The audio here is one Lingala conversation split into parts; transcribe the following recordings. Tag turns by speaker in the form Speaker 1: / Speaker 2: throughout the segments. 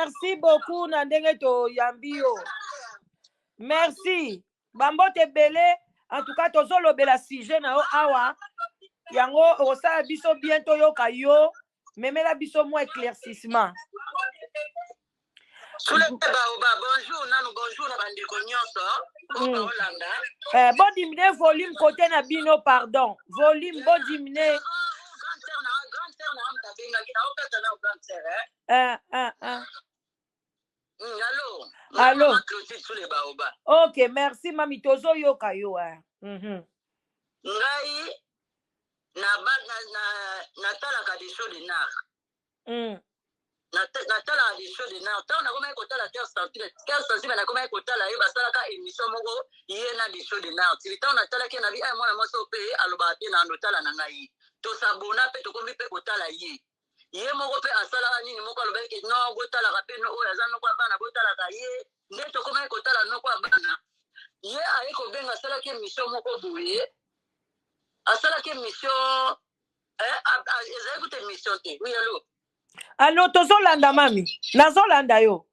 Speaker 1: Merci beaucoup na ndenge toyambi yo. Merci. Bambote ebele. En tout cas, tozolobela sujet na yo awa. Yango okosala biso bien toyoka yo. Memela biso mwa éclaircissement.
Speaker 2: Sule Baoba, bonjour nanu, bonjour na bandeko nyonso oyo baolanda.
Speaker 1: Eh, bo diminuer volume côté na bino, pardon. Volume bo diminuer.
Speaker 2: Grande sœur na grande sœur na moto abengaki na okata na grande sœur eh.
Speaker 1: Eh, eh, eh.
Speaker 2: Allo.
Speaker 1: Allo.
Speaker 2: Maman Clotilde Sule Baoba.
Speaker 1: Ok, merci mami, tozoyoka yo eh.
Speaker 2: Ngai na ba na na natalaka des shows de nar. Natalaka des shows de nar. Ntango nakomaki kotala Cœur Sensible, Cœur Sensible nakomaki kotala ye, basalaka émission moko ye na des shows de nar. Tili ntango natalaki ye na bi ay mwana mwasi oyo mpe alobaka te na ndotala na ngai. Tosabona mpe tokomi mpe kotala ye. Ye moko mpe asalaka nini moko alobaki ke non botalaka mpe no oyo aza noko ya bana botalaka ye nde tokomaki kotala noko ya bana. Ye aye kobenga asalaki émission moko boye, asalaki émission ezali kuta émission te. Oui, allo.
Speaker 1: Allo, tozolanda mami, nazolanda yo.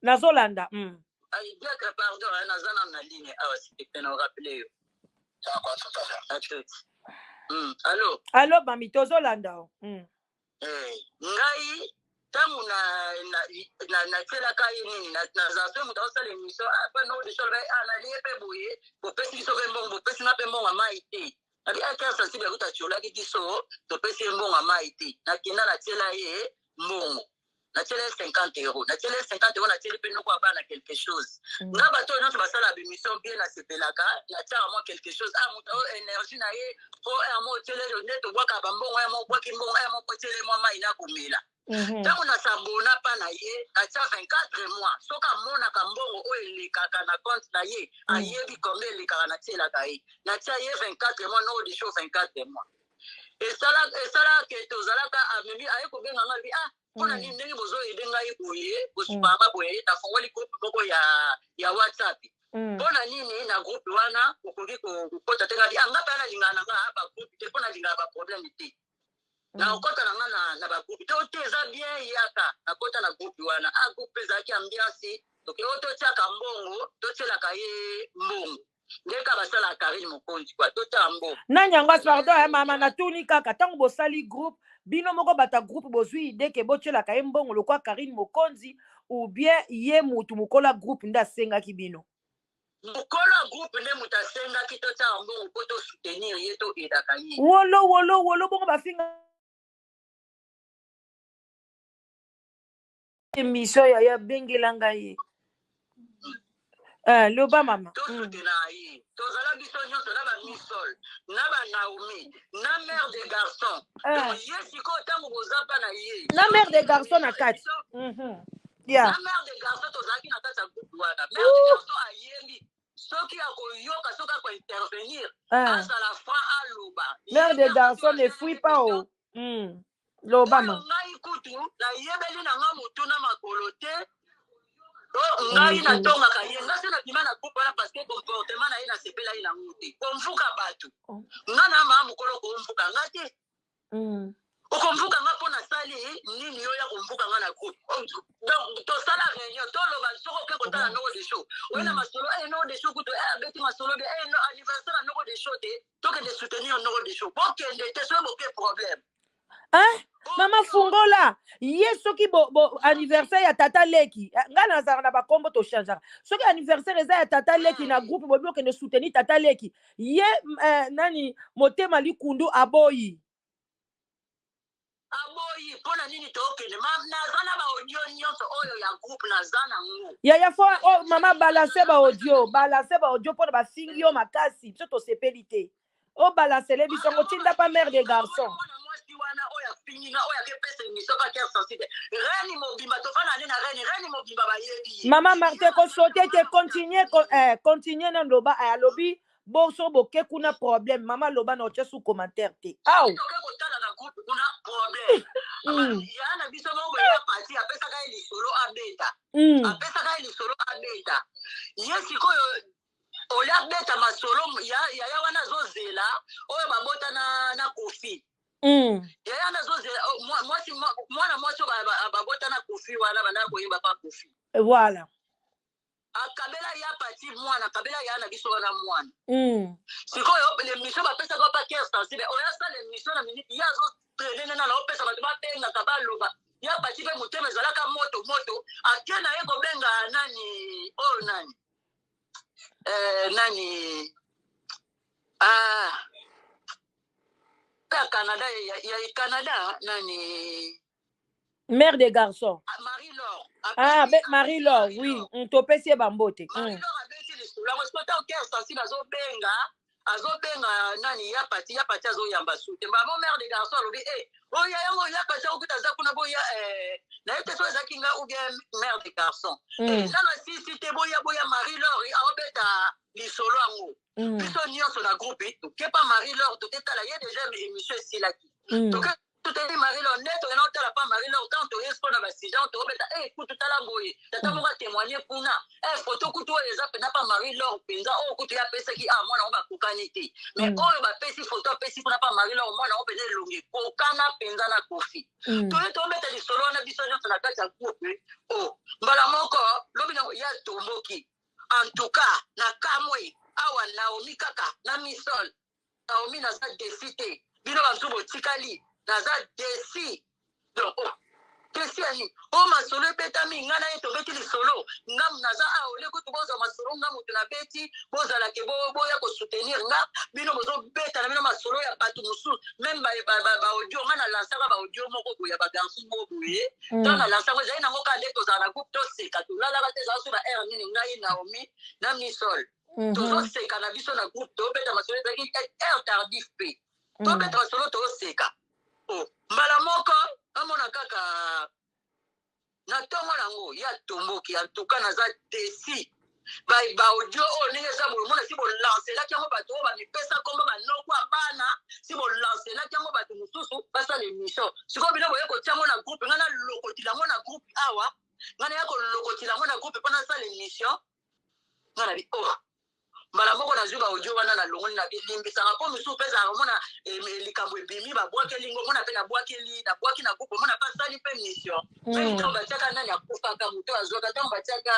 Speaker 1: Nazolanda.
Speaker 2: Ay, diacre, pardon, hein, naza nanu na ligne awa, s'il te plaît, na rappeler yo. À tout. Allo.
Speaker 1: Allo mami, tozolanda yo.
Speaker 2: Ngai ntango natielaka ye nini, nazala soki moto azosala émission, ah, pa noko de solo, ah, nalie mpe boye, bopesi biso mpe mbongo, bopesi nga mpe mbongo ya mai te. Nabi, ah, Cœur Sensible akuta atiolaki biso, topesi ye mbongo ya mai te. Nakenda natiela ye mbongo, natiela ye 50 euro, natiela ye 50 euro, natieli mpe noko ya bana quelque chose. Nga bato oyo nyonso basala bémission bien, nasepelaka, natiaka mwa quelque chose. Ah, moto oyo énergie na ye po ya mo otiele nde tobwaka bambongo ya mo obwaki mbongo ya mo otiele mwa mai na komela. Ntango nasabona mpa na ye, natia 24 mois, soki amonaka mbongo oyo elekaka na compte na ye, ayebi combien elekaka. Natielaka ye, natia ye 24 mois, noko de show 24 mois. Esalaka ke tozalaka amemi aye kobenga nga, abi ah, mpona nini ndenge bozoyede ngai boye, bosupaka boye, nafongoli groupe moko ya WhatsApp. Mpona nini na groupe wana okoki kokota te? Ngabi ah, nga mpe nalingaka na nga bagroupe te, mpo nalingaka baproblème te. Nakokɔta na nga na bagroupe te. Te, eza bien, yaka nakɔta na groupe wana. Ah, groupe ezalaki ambiance, toke oyo totiaka mbongo, totielaka ye mbongo nde ka basalaka Karine Mokonzi kua, totiaka mbongo.
Speaker 1: Nani yango? Pardon ya mama, natuni kaka, ntango bosali groupe, bino moko bato ya groupe bozwi idée ke botielaka ye mbongo lokwa Karine Mokonzi, ou bien ye mutu mokolo ya groupe nde asengaki bino?
Speaker 2: Mokolo ya groupe nde moto asengaki totiaka mbongo mpo tosoutenir ye, toaidaka ye.
Speaker 1: Wolo wolo wolo, bongo bafinga émission ya bengela ngai ye. Loba mama.
Speaker 2: Tosoutenaka ye, tozala biso nyonso na bamisol na banaomi na mère de garçon. Donc ye sikoyo ntango boza mpa na ye
Speaker 1: na mère de garçon na kati.
Speaker 2: Na mère de garçon, tozalaki na kati ya groupe wana. Mère de garçon ayembi, soki akoyoka, soki akointervenir, azala franc, aloba.
Speaker 1: Mère de garçon ne fuit pas o. Loba ma.
Speaker 2: Ngai kutu nayebeli na nga motu na makolo te. Ngai natongaka ye, nga se nabima na groupe wana parce que comportement na ye nasepela ye nango te. Komvuka bato, nga na maa mokolo, komvuka nga te. Okomvuka nga mpo nasali nini? Yo ya komvuka nga na groupe, donc tosala réunion, toloba soki oke kotala noko de show oye na masolo, noko de show kutu abeti masolo bien, no anniversaire ya noko de show te, tokende soutenir noko de show, bokende te, soki boke problème.
Speaker 1: Hein? Mama fungola ye, soki bo anniversaire ya tata leki, ngai nazalaka na bakombo tochangeaka, soki anniversaire eza ya tata leki na groupe, bobi okende soutenir tata leki ye, nani motema likundu aboyi.
Speaker 2: Aboyi. Mpo na nini tokende? Naza na baaudio nyonso oyo ya groupe, naza nango.
Speaker 1: Yaya fo, oh, mama, balance baaudio, balance baaudio mpona bafingi yo makasi, biso tosepeli te. Obalancele biso yango, tinda pa mère de garçon.
Speaker 2: Mwana mwasi wana oyo afingi nga, oyo akepesa émission pa Cœur Sensible, reine mobimba tofanda nde na reine, reine mobimba bayebi ye.
Speaker 1: Mama Marte, kosote te, continue, continue na loba. Alobi boso boke kuna problème. Mama, loba na otia sous commentaire te aw.
Speaker 2: Toke kotala na groupe kuna problème. Ya na biso moko boye ya pati apesaka ye lisolo abeta. Apesaka ye lisolo abeta. Ye sikoyo olia abeta masolo yaya wana azozela oyo babota na Kofi. Yaya nazozela, oh, mwasi, mwana mwasi oyo babota na Kofi wana, bandaka koyemba pa Kofi. Akabela ya pati mwana, akabela ya na biso wana mwana. Sikoyo l'émission bapesaka pa cœur sensible, oyo asala émission na minute, ye azotraîner nena na opesa bato babengaka, baloba. Ya pati mpe motema ezalaka moto moto, ake na ye kobenga nani oyo, nani, nani, ah, ya Canada, ya Canada, nani?
Speaker 1: Mère de garçon.
Speaker 2: Ah, Marie Laure.
Speaker 1: Ah, Marie Laure, oui. Topesi ye bambote.
Speaker 2: Marie Laure abeti lisolo yango. Sikoyo ntango cœur sensible azobenga nani, ya pati, ya pati azoyamba su te. Mbamo mère de garçon alobi: "E oya yango, ya pati akokuta aza kuna, boya." Naye te so ezalaki nga ou bien mère de garçon. Nano asisi te: "Boya, boya, Marie Laure aobeta lisolo yango." Biso nyonso na groupe tokepa Marie Laure, toketala ye, déjà émission esilaki. Toke, totali Marie Laure nde tokenda kotala pa Marie Laure. Ntango toye siko na basujet tobeta, e kutu tala boye, tata moko atémoigne kuna, e foto kutu oyo eza mpenza pa Marie Laure mpenza, oyo kutu ye apesaki a mwana ngo bakokani te, mais oyo bapesi foto, apesi kuna pa Marie Laure, mwana ngo mpenza elongi ekokana mpenza na Kofi. Toye tobeta lisolo wana biso nyonso na kati ya groupe. O mbala moko lobi nango ya tomboki. En tout cas na kamwe awa, Naomi kaka na Misol. Naomi, naza déçue te, bino bamosusu botikali, naza déçue. Donc, oh, déçue ya nini? Oyo masolo ebetami, ngai na ye tobeti lisolo, nga naza awa, ole kutu bozwa masolo, nga moto nabeti, bozalake boya kosoutenir nga, bino bozobeta na bino masolo ya bato mosusu, même baaudio. Nga nalansaka baaudio moko boye ya bagarçon moko boye. Ntango nalansaka, ezali nango kaka nde tozala na groupe, toseka, tolalaka te, ezala so ba heure nini, ngai, Naomi na Misol, tozoseka na biso na groupe, tobeta masolo, ezalaki heure tardif mpe tobeta masolo, tozoseka. O mbala moko amona kaka na ntongo nango ya tomboki: "En tout cas naza déçue, baaudio oyo ndenge eza boye, omona si bolancelaki yango bato oyo bamipesa kombo banoko ya bana, si bolancelaki yango bato mosusu basala émission. Sikoyo bino boye kotia yango na groupe, ngai nalokotila yango na groupe awa, ngai naya kolokotila yango na groupe mpo nasala émission." Ngai na bi, oh, mbala moko nazwi baaudio wana, nalongoli na bilimbisanga, mpo misusu mpe ezalaka omona likambo ebimi, babwakeli ngo, omona mpe nabwakeli, nabwaki na groupe, omona mpe asali mpe mission. Mpe ntango batiaka nani akufaka, moto azwaka, ntango batiaka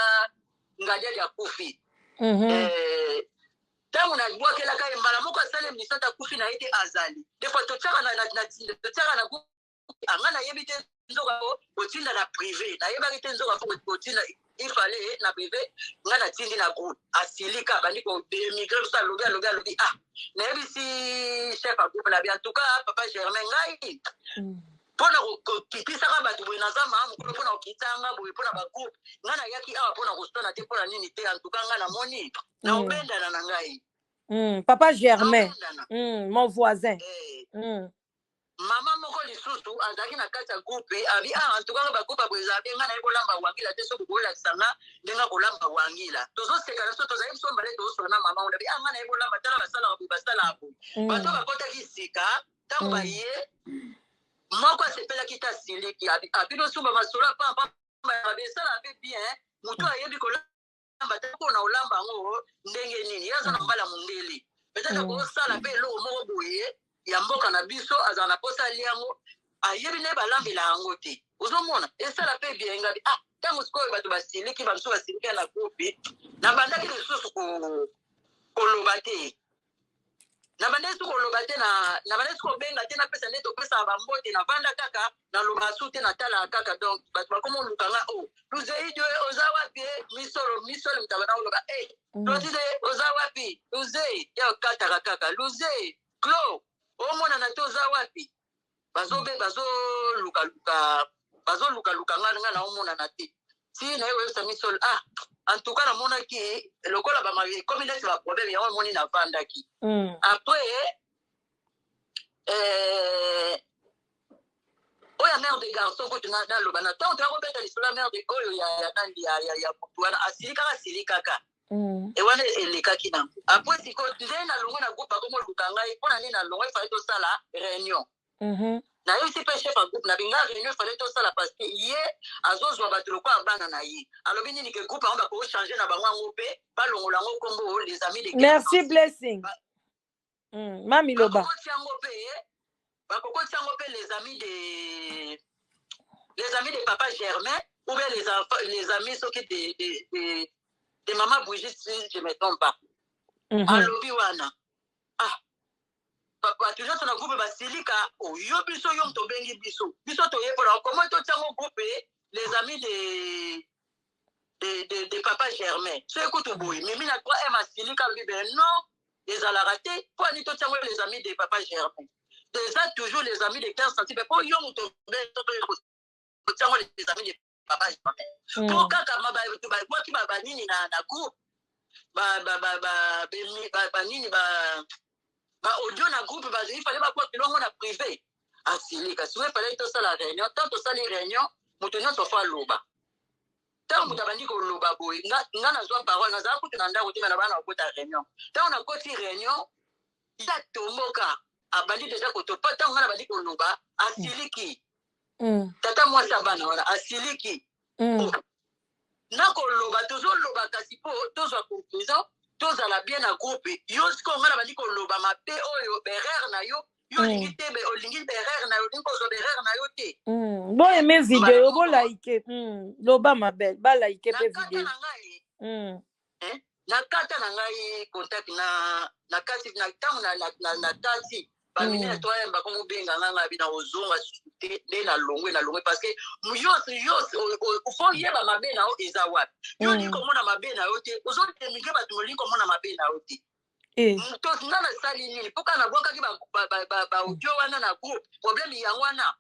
Speaker 2: Ngadiali akufi, ntango nabwakelaka ye, mbala moko asali émission te, akufi na ye te, azali. Des fois totiaka na groupe, anga nayebi te nzoka kotinda na privé, nayebaki te nzoka fo kotinda, il fallait na privé, nga natindi na groupe. Asilika, bandi kodénigrer biso, alobi, alobi, alobi. Ah, nayebisi chef ya groupe na bi: "En tout cas papa Germain, ngai mpona kokitisaka bato boye, naza maa mokolo mpona kokitanga boye mpona bagroupe, ngai nayaki awa mpona kosona te, mpona nini te. En tout cas ngai namoni na obendana na ngai."
Speaker 1: Papa Germain, mon voisin.
Speaker 2: Mama moko lisusu azalaki na kati ya groupe, abi: "Ah, en tout cas bagroupe ya boye ezala be, ngai naye kolamba wangila te, soki kokolakisa nga ndenge kolamba wangila." Tozoseka na biso, tozali biso mbale, tozosona na mama wana, abi: "Ah, ngai naye kolamba, tala basalaka boye, basalaka boye." Bato bakotaki sika, ntango baye, moko asepelaki te, asiliki, abino sumba masolo apampa, esala mpe bien, motu ayebi kolamba te, mpona olamba yango ndenge nini? Ye aza na mbala mondele, peut-être akosala mpe eloko moko boye ya mboka na biso, azala na mposa alia yango, ayebi nde balambela yango te, ozomona esala mpe bien. Ngabi: "Ah." Ntango sikoyo bato basiliki, bamosusu basiliki na groupe, nabandaki lisusu koloba te, nabandaki su koloba te, nabandaki su kobenga te, napesa nde topesaka bambote, navanda kaka, naloba su te, natalaka kaka. Donc bato bakoma olukanga: "O Luzeidi, oza wapi?" Misolo, misolo, moto abanda koloba: "E Lozide, oza wapi? Luzei ya okataka kaka, Luzei Clo, omonana te, oza wapi?" Bazobe, bazolukaluka, bazolukaluka nga, nga naomonana te. Ti naye koyebisa misolo: "Ah, en tout cas namonaki lokola ekomi neti baproblème yango, emoni navandaki." Après oyo ya mère de garçon kutu, naloba na ntango toya kobeta lisolo ya mère de oyo ya nani, ya motu wana asili kaka, asili kaka. E wana elekaki nango. Après sikoyo nde nalongwe na groupe, akomoluka ngai mpona nini nalongwe. Efale tosala réunion. Nayebisi mpe chef ya groupe na binga: "Réunion efale tosala, parce que ye azozwa bato lokola bana na ye." Alobi nini? Ke groupe yango bakochange na bango yango mpe balongola yango nkombo Les Amis de
Speaker 1: Merci, Blessing. Mami loba.
Speaker 2: Bakokoti yango mpe. Bakokotisa yango mpe les amis de papa Germain ou bien les enfants, les amis soki de maman Brigitte, si je me trompe pas. Alobi wana, ah, bato nyonso na groupe basilika. Oyo biso, yo moto obengi biso, biso toyekola comment totiango groupe les amis de papa Germain. So ekutu boye, mimi na 3 m asilika, alobi: ben non, ezalaka te. Mpo ani totiango les amis de papa Germain? Eza toujours les amis de 15 centime. Mpo yo moto otiango les amis de papa Germain, mpo kaka babwaki banini na groupe, banini, baaudio na groupe, ifale babwaki longo na privé. Asilika. Sikoyo efalaki tosala réunion. Tant tosali réunion, moto nyonso faut aloba. Ntango moto abandi koloba boye, nga nazwa parole. Nazala kutu na ndako te, me na bana nakota réunion. Ntango nakoti réunion, ya tomboka, abandi déjà kotopa. Ntango nga nabandi koloba, asiliki. Tata mwasi ya bana wana asiliki. Nakoloba, tozoloba kasi mpo tozwa conclusion, tozala bien na groupe. Yo sikoyo, nga na bandi koloba mabe oyo, berere na yo, yo olingi te, olingi berere na yo, olingi kozwa berere na yo te.
Speaker 1: Boyeme video, bolike. Loba, mabel, balike mpe video.
Speaker 2: Na ngai, nakata na ngai contact na kati na ntango na kati bamini na toyamba komobenga nga. Ngai na ozonga susu te nde nalongwe, nalongwe, parce que yo faut yeba mabe na yo eza wapi. Yo olingi komona mabe na yo te, ozodemige bato, olingi komona mabe na yo te. Nga nasali nini? Mpo kaka nabwakaki baaudio wana na groupe, problème yango wana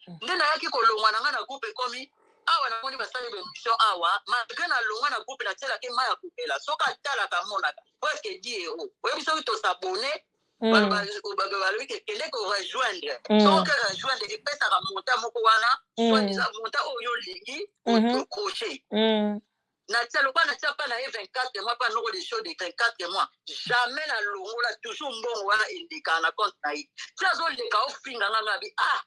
Speaker 2: nde nayaki kolongwa na ngai na groupe. Ekomi awa, namoni basali baémission awa. Malgré nalongwa na groupe, natielaki mai ya kopela. Soki atalaka, amonaka presque 10 euro. Oyebi, soki tosabone, balobi ke kende korejoindre. Soki oke rejoindre, epesaka montant moko wana, soi-disant montant oyo olingi ocoche. Natia lokola natia mpa na ye 24 mois, mpa noko de show de 24 mois, jamais nalongola. Toujours mbongo wana elekaka na compte na ye. Ti azoleka, ofinga nga, nga bi ah,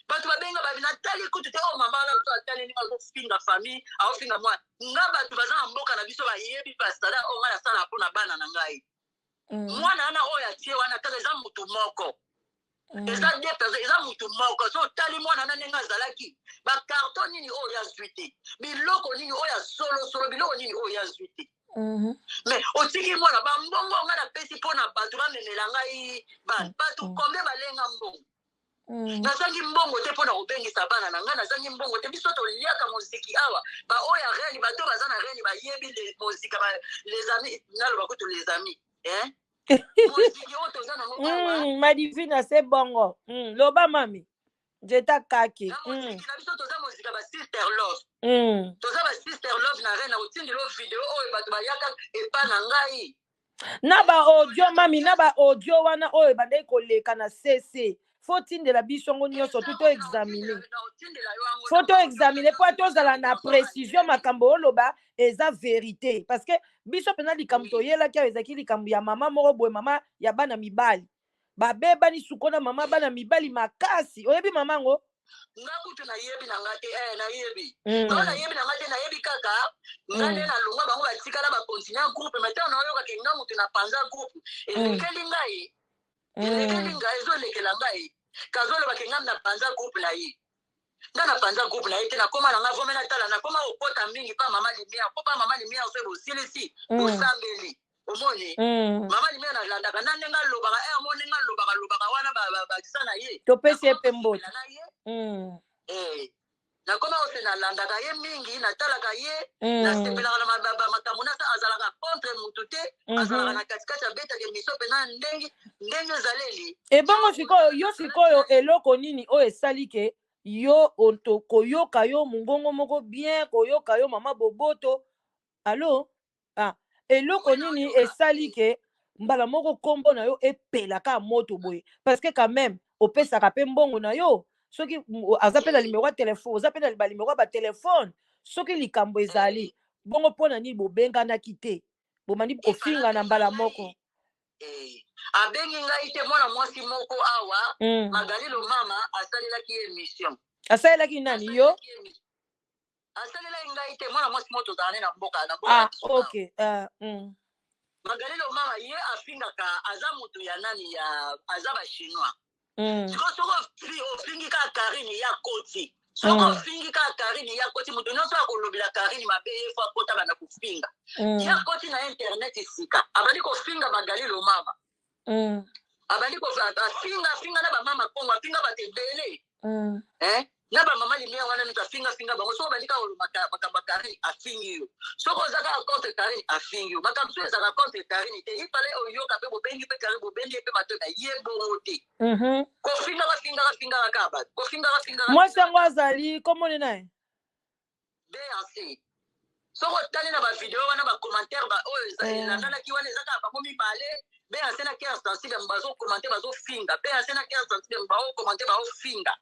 Speaker 2: bato babenga, babi natali kutu te. Oyo mama wana to atali ndenge azofinga famille, aofinga mwana nga. Bato baza na mboka na biso bayebi basala oyo ngai nasala mpo na bana na ngai. Mwana wana oyo atie wana kaka, eza motu moko, eza deux personnes, eza motu moko. So otali mwana na ndenge azalaki, bacarton nini oyo azwi te, biloko nini oyo ya solosolo, biloko nini oyo azwi te. Mais otiki mwana, bambongo ngai napesi mpo na bato bamemela ngai bana. Bato combien balenga mbongo? Nazangi mbongo te mpo na kobengisa bana na ngai, nazangi mbongo te. Biso toliaka moziki awa, baoyo ya Rennes, bato baza na Rennes bayebi mozika, les amis, naloba kutu les amis, hein? Moziki oyo toza nango awa.
Speaker 1: Madivina se bongo. Loba mami, nzeta kaki.
Speaker 2: Na moziki na biso, toza mozika ba Sister Love. Toza ba Sister Love na Rennes. Otindela video oyo bato bayaka epa na ngai.
Speaker 1: Na baaudio, mami, na baaudio wana oyo ebandaki koleka na cc, faut tindela biso yango nyonso tu toexamine. Faut toexamine mpo tozala na précision. Makambo oloba eza vérité, parce que biso mpenza likambo toyelaki awa ezalaki likambo ya mama moko boye, mama ya bana mibali babebani suko na mama bana mibali makasi. Oyebi mama yango?
Speaker 2: Nga kutu nayebi na nga te, nayebi. Nga nayebi na nga te, nayebi kaka nga nde nalongwa, bango batikala, bakontinue groupe. Mais ntango naoyokake nga motu na panza groupe, elekeli ngai, elekeli ngai, ezolekela ngai. Kazolobake nga na panza groupe na ye, nga na panza groupe na ye te. Nakóma na nga vome, natala, nakóma kokota mingi mpa mama Lumière, mpo mpa mama Lumière soki bosilisi bosambeli, omoni mama Lumière, nalandaka na ndenge alobaka, mo ndenge alobaka alobaka wana, bakisa na ye.
Speaker 1: Topesi ye mpe mbote.
Speaker 2: Na ye. Nakoma ose, nalandaka ye mingi, natalaka ye, nasepelaka na makambo nasa. Azalaka contre mutu te, azalaka na katikati, abetaka émission mpena ndenge ndenge ezaleli.
Speaker 1: Ebongo sikoyo yo, sikoyo eloko nini oyo esali ke yo koyoka yo mongongo moko bien, koyoka yo mama boboto? Alo, ah, eloko nini esali ke mbala moko nkombo na yo epelaka moto boye? Parce que quand même opesaka mpe mbongo na yo. Soki aza mpe na nimero ya telefone, oza mpe na banimero ya batelefone, soki likambo ezali bongo, mpo na nini bobenganaki te, bomandi kofinga na mbala moko?
Speaker 2: Abengi ngai te. Mwana mwasi moko awa, Magali Lomama, asalelaki ye émission.
Speaker 1: Asalelaki nani? Yo?
Speaker 2: Asalelaki ngai te, mwana mwasi moko tozala ne na mboka, na mboka.
Speaker 1: Ah, ok.
Speaker 2: Magali Lomama, ye afingaka, aza moto ya nani, ya aza bachinois. Sikoyo soki ofingi kaka Karine, ye akoti. Soki ofingi kaka Karine, ye akoti. Moto nyonso akolobela Karine mabe, ye faut akota, banda kofinga. Ye akoti na internet sika, abandi kofinga Magali Lomama. Abandi afinga, afinga na bamama Kongo, afinga bato ebele. Eh? Na bamama Lumière wana nyonso, afingafinga bango. Soki obandi kaka koloba makambo ya Karine, afingi yo. Soki oza kaka contre Karine, afingi yo. Makambo so ezalaka contre Karine te, ifale oyoka mpe bobengi mpe Karine, bobendi ye mpe mato na ye bongo te. Kofingaka, fingaka, fingaka kaka bato, kofingaka, fingaka.
Speaker 1: Mwasi yango azali komoni na ye.
Speaker 2: BAC. Soki otali na bavideo wana, bacommentaire oyo elandanaki wana, eza kaka bango mibale, BAC na Cœur Sensible, bazocommenter, bazofinga. BAC na Cœur Sensible baocommenter, baofinga.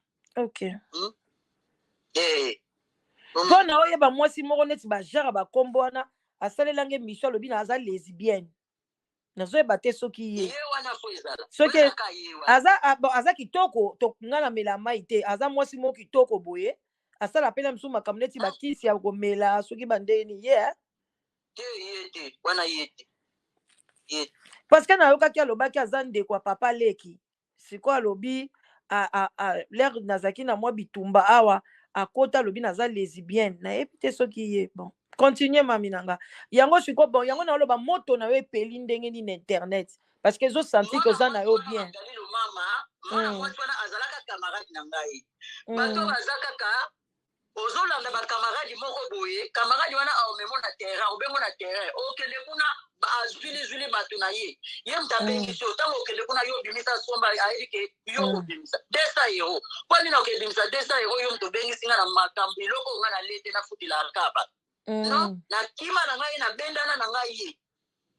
Speaker 2: Eh.
Speaker 1: Mpo na oyeba mwasi moko neti bajare bakombo wana, asalelanga émission, alobi na aza lesbienne. Nazoyeba te soki ye.
Speaker 2: Ye wana faut ezala.
Speaker 1: Soki
Speaker 2: Ezalaka ye wana.
Speaker 1: Aza bon, aza kitoko to nga na mela mai te. Aza mwasi moko kitoko boye, asala mpe na misu makambo neti bakisi ya komela, soki bandeni ye, eh?
Speaker 2: Te, ye te wana, ye te, ye te.
Speaker 1: Parce que nayokaki alobaki aza ndeko ya papa leki. Sikoyo alobi l'heure nazalaki na mwa bitumba awa, akota, alobi naza lesbienne. Nayebi te soki ye. Bon, continue, mami na nga. Yango sikoyo, bon, yango naoloba, moto na yo epeli ndenge nini na internet? Parce que ezosentir que oza na yo bien.
Speaker 2: Magali Lomama, mwana mwasi wana azalaka camarade na ngai. Bato baza kaka ozolanda bacamarade moko boye. Camarade wana aomemo na terrain, obengo na terrain, okende kuna, azwilizwili bato na ye. Ye moto abengisi yo. Ntango okende kuna, yo obimisa somba, ayebi ke yo obimisa 200 euro. Mpo nini okebimisa 200 euro? Yo moto obengisi nga na makambo, biloko oyo nga na te, nafutelaka kaka bato. Non, nakima na ngai, nabendana na ngai ye,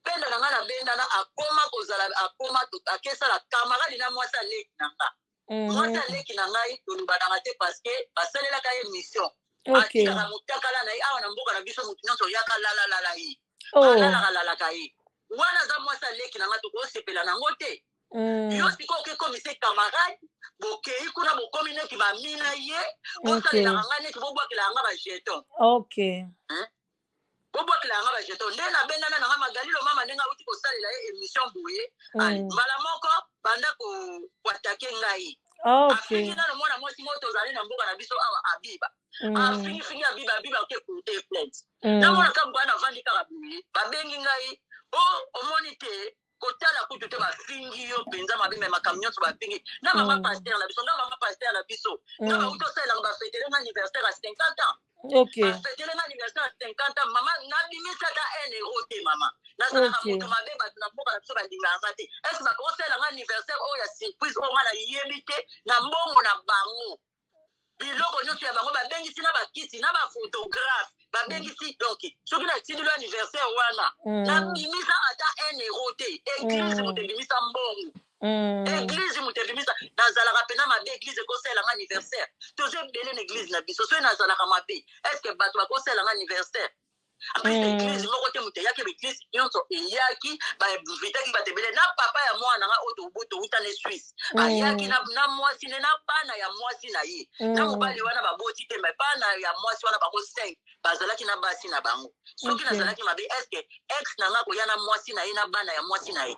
Speaker 2: benda na ngai, nabendana. Akoma kozala, akoma akesala camarade na mwasi aleki na nga. Mwasi aleki na ngai, tolobanaka te parce que basalelaka ye mission. Atikaka motakala na ye awa na mboka na biso, motu nyonso oyaka lalalala ye. Alalaka, lalaka ye wana. Aza mwasi aleki na ngai, tokosepela nango te. Yo sikoyo okekomisa camarade, bokei kuna, bokomi neti bamina ye, bosalelaka ngai neti bobwakelaka nga bajeton. Bobwakelaka nga bajeton. Nde nabendana na nga Magali Lomama, ndenge awuti kosalela ye émission boye, mbala moko banda koattaquer ngai. Afingi nano mwana mwasi moko tozali na mboka na biso awa, Abiba. Afingifingi Abiba, Abiba oke porter plainte. Namona kaka wana, avandi kaka boye, babengi ngai o omoni te, kotala kutu te, bafingi yo mpenza mabe. Me makambo nyonso bafingi na mama pasteur na biso, nga mama pasteur na biso, nga bauti osalelanga, bafêtele nga anniversaire ya 50 ans. Bafêtele nga anniversaire ya 50 ans, mama, nabimisa ata 1 euro te. Mama, nazalaka moto mabe, bato na mboka na biso balingaka nga te. Est-ce bakosalelanga anniversaire oyo ya surprise, oyo nga nayebi te, na mbongo na bango, biloko nyonso ya bango, babengisi na bakisi na baphotographe, babengisi? Donc soki natindeli anniversaire wana, nabimisa ata 1 euro te. Église moto ebimisa mbongo, église moto ebimisa. Nazalaka mpena mabe, église ekosalelanga anniversaire? Toza ebele na église na biso. Soki nazalaka mabe, est ce que bato bakosalelanga anniversaire? Apesi église moko te moto eyaki, baeglise nyonso eyaki, bainvitaki bato ebele na papa ya mwana nga oyo touta na Suisse. Bayaki na mwasi ne, na bana ya mwasi na ye, na mobali wana baboti te. Me bana ya mwasi wana bango 5 bazalaki na basi na bango. Soki nazalaki mabe, est-ce ex na nga koya na mwasi na ye, na bana ya mwasi na ye?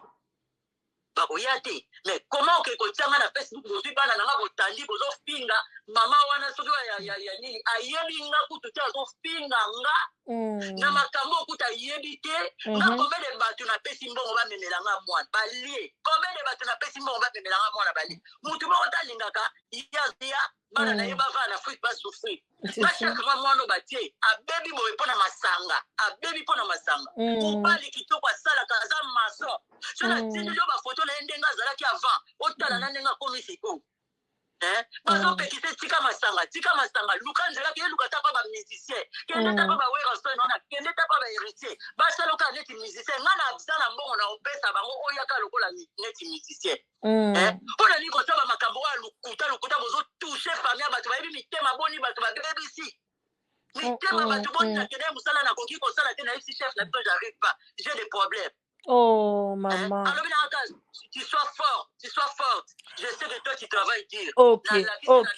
Speaker 2: Bakoya te. Mais comment oke kotianga na Facebook, bozwi bana na nga, botandi, bozofinga mama wana? Soki ya nini, ayebi nga kutu te, azofinga nga na makambo okuta ayebi te. Nga combien de bato napesi mbongo bamemela nga mwana balie? Combien de bato napesi mbongo bamemela nga mwana balie? Mutu moko talingaka ya bana na ye bavaa na Afrique, basouffrir. Nga chaque mois mwana batie abebi boye mpo na masanga, abebi mpo na masanga. Mobali kitoko, asalaka, aza maçon. So natindeli yo bafoto na ye ndenge azalaki avant, otala na ndenge akomi sikoyo. Bazopekisa, tika masanga, tika masanga, luka nzela, ke luka ta pa bamusicien, kende ta pa baWerrason wana, kende ta pa baHéritier, basala okaa neti musicien. Nga na aza na mbongo na opesa bango, oyaka lokola neti musicien. Mpo na nini kosala makambo oyo lokuta lokuta? Bozotoucher famille ya bato, bayebi mitema boni bato babebisi mitema bato boni. Nakende mosala, nakoki kosala te. Nayebisi chef na biso: "J'arrive pas, j'ai des problèmes."
Speaker 1: Oh, maman.
Speaker 2: Alobi na kaka: "Tu sois fort, tu sois forte. Je sais que toi, tu travailles dur."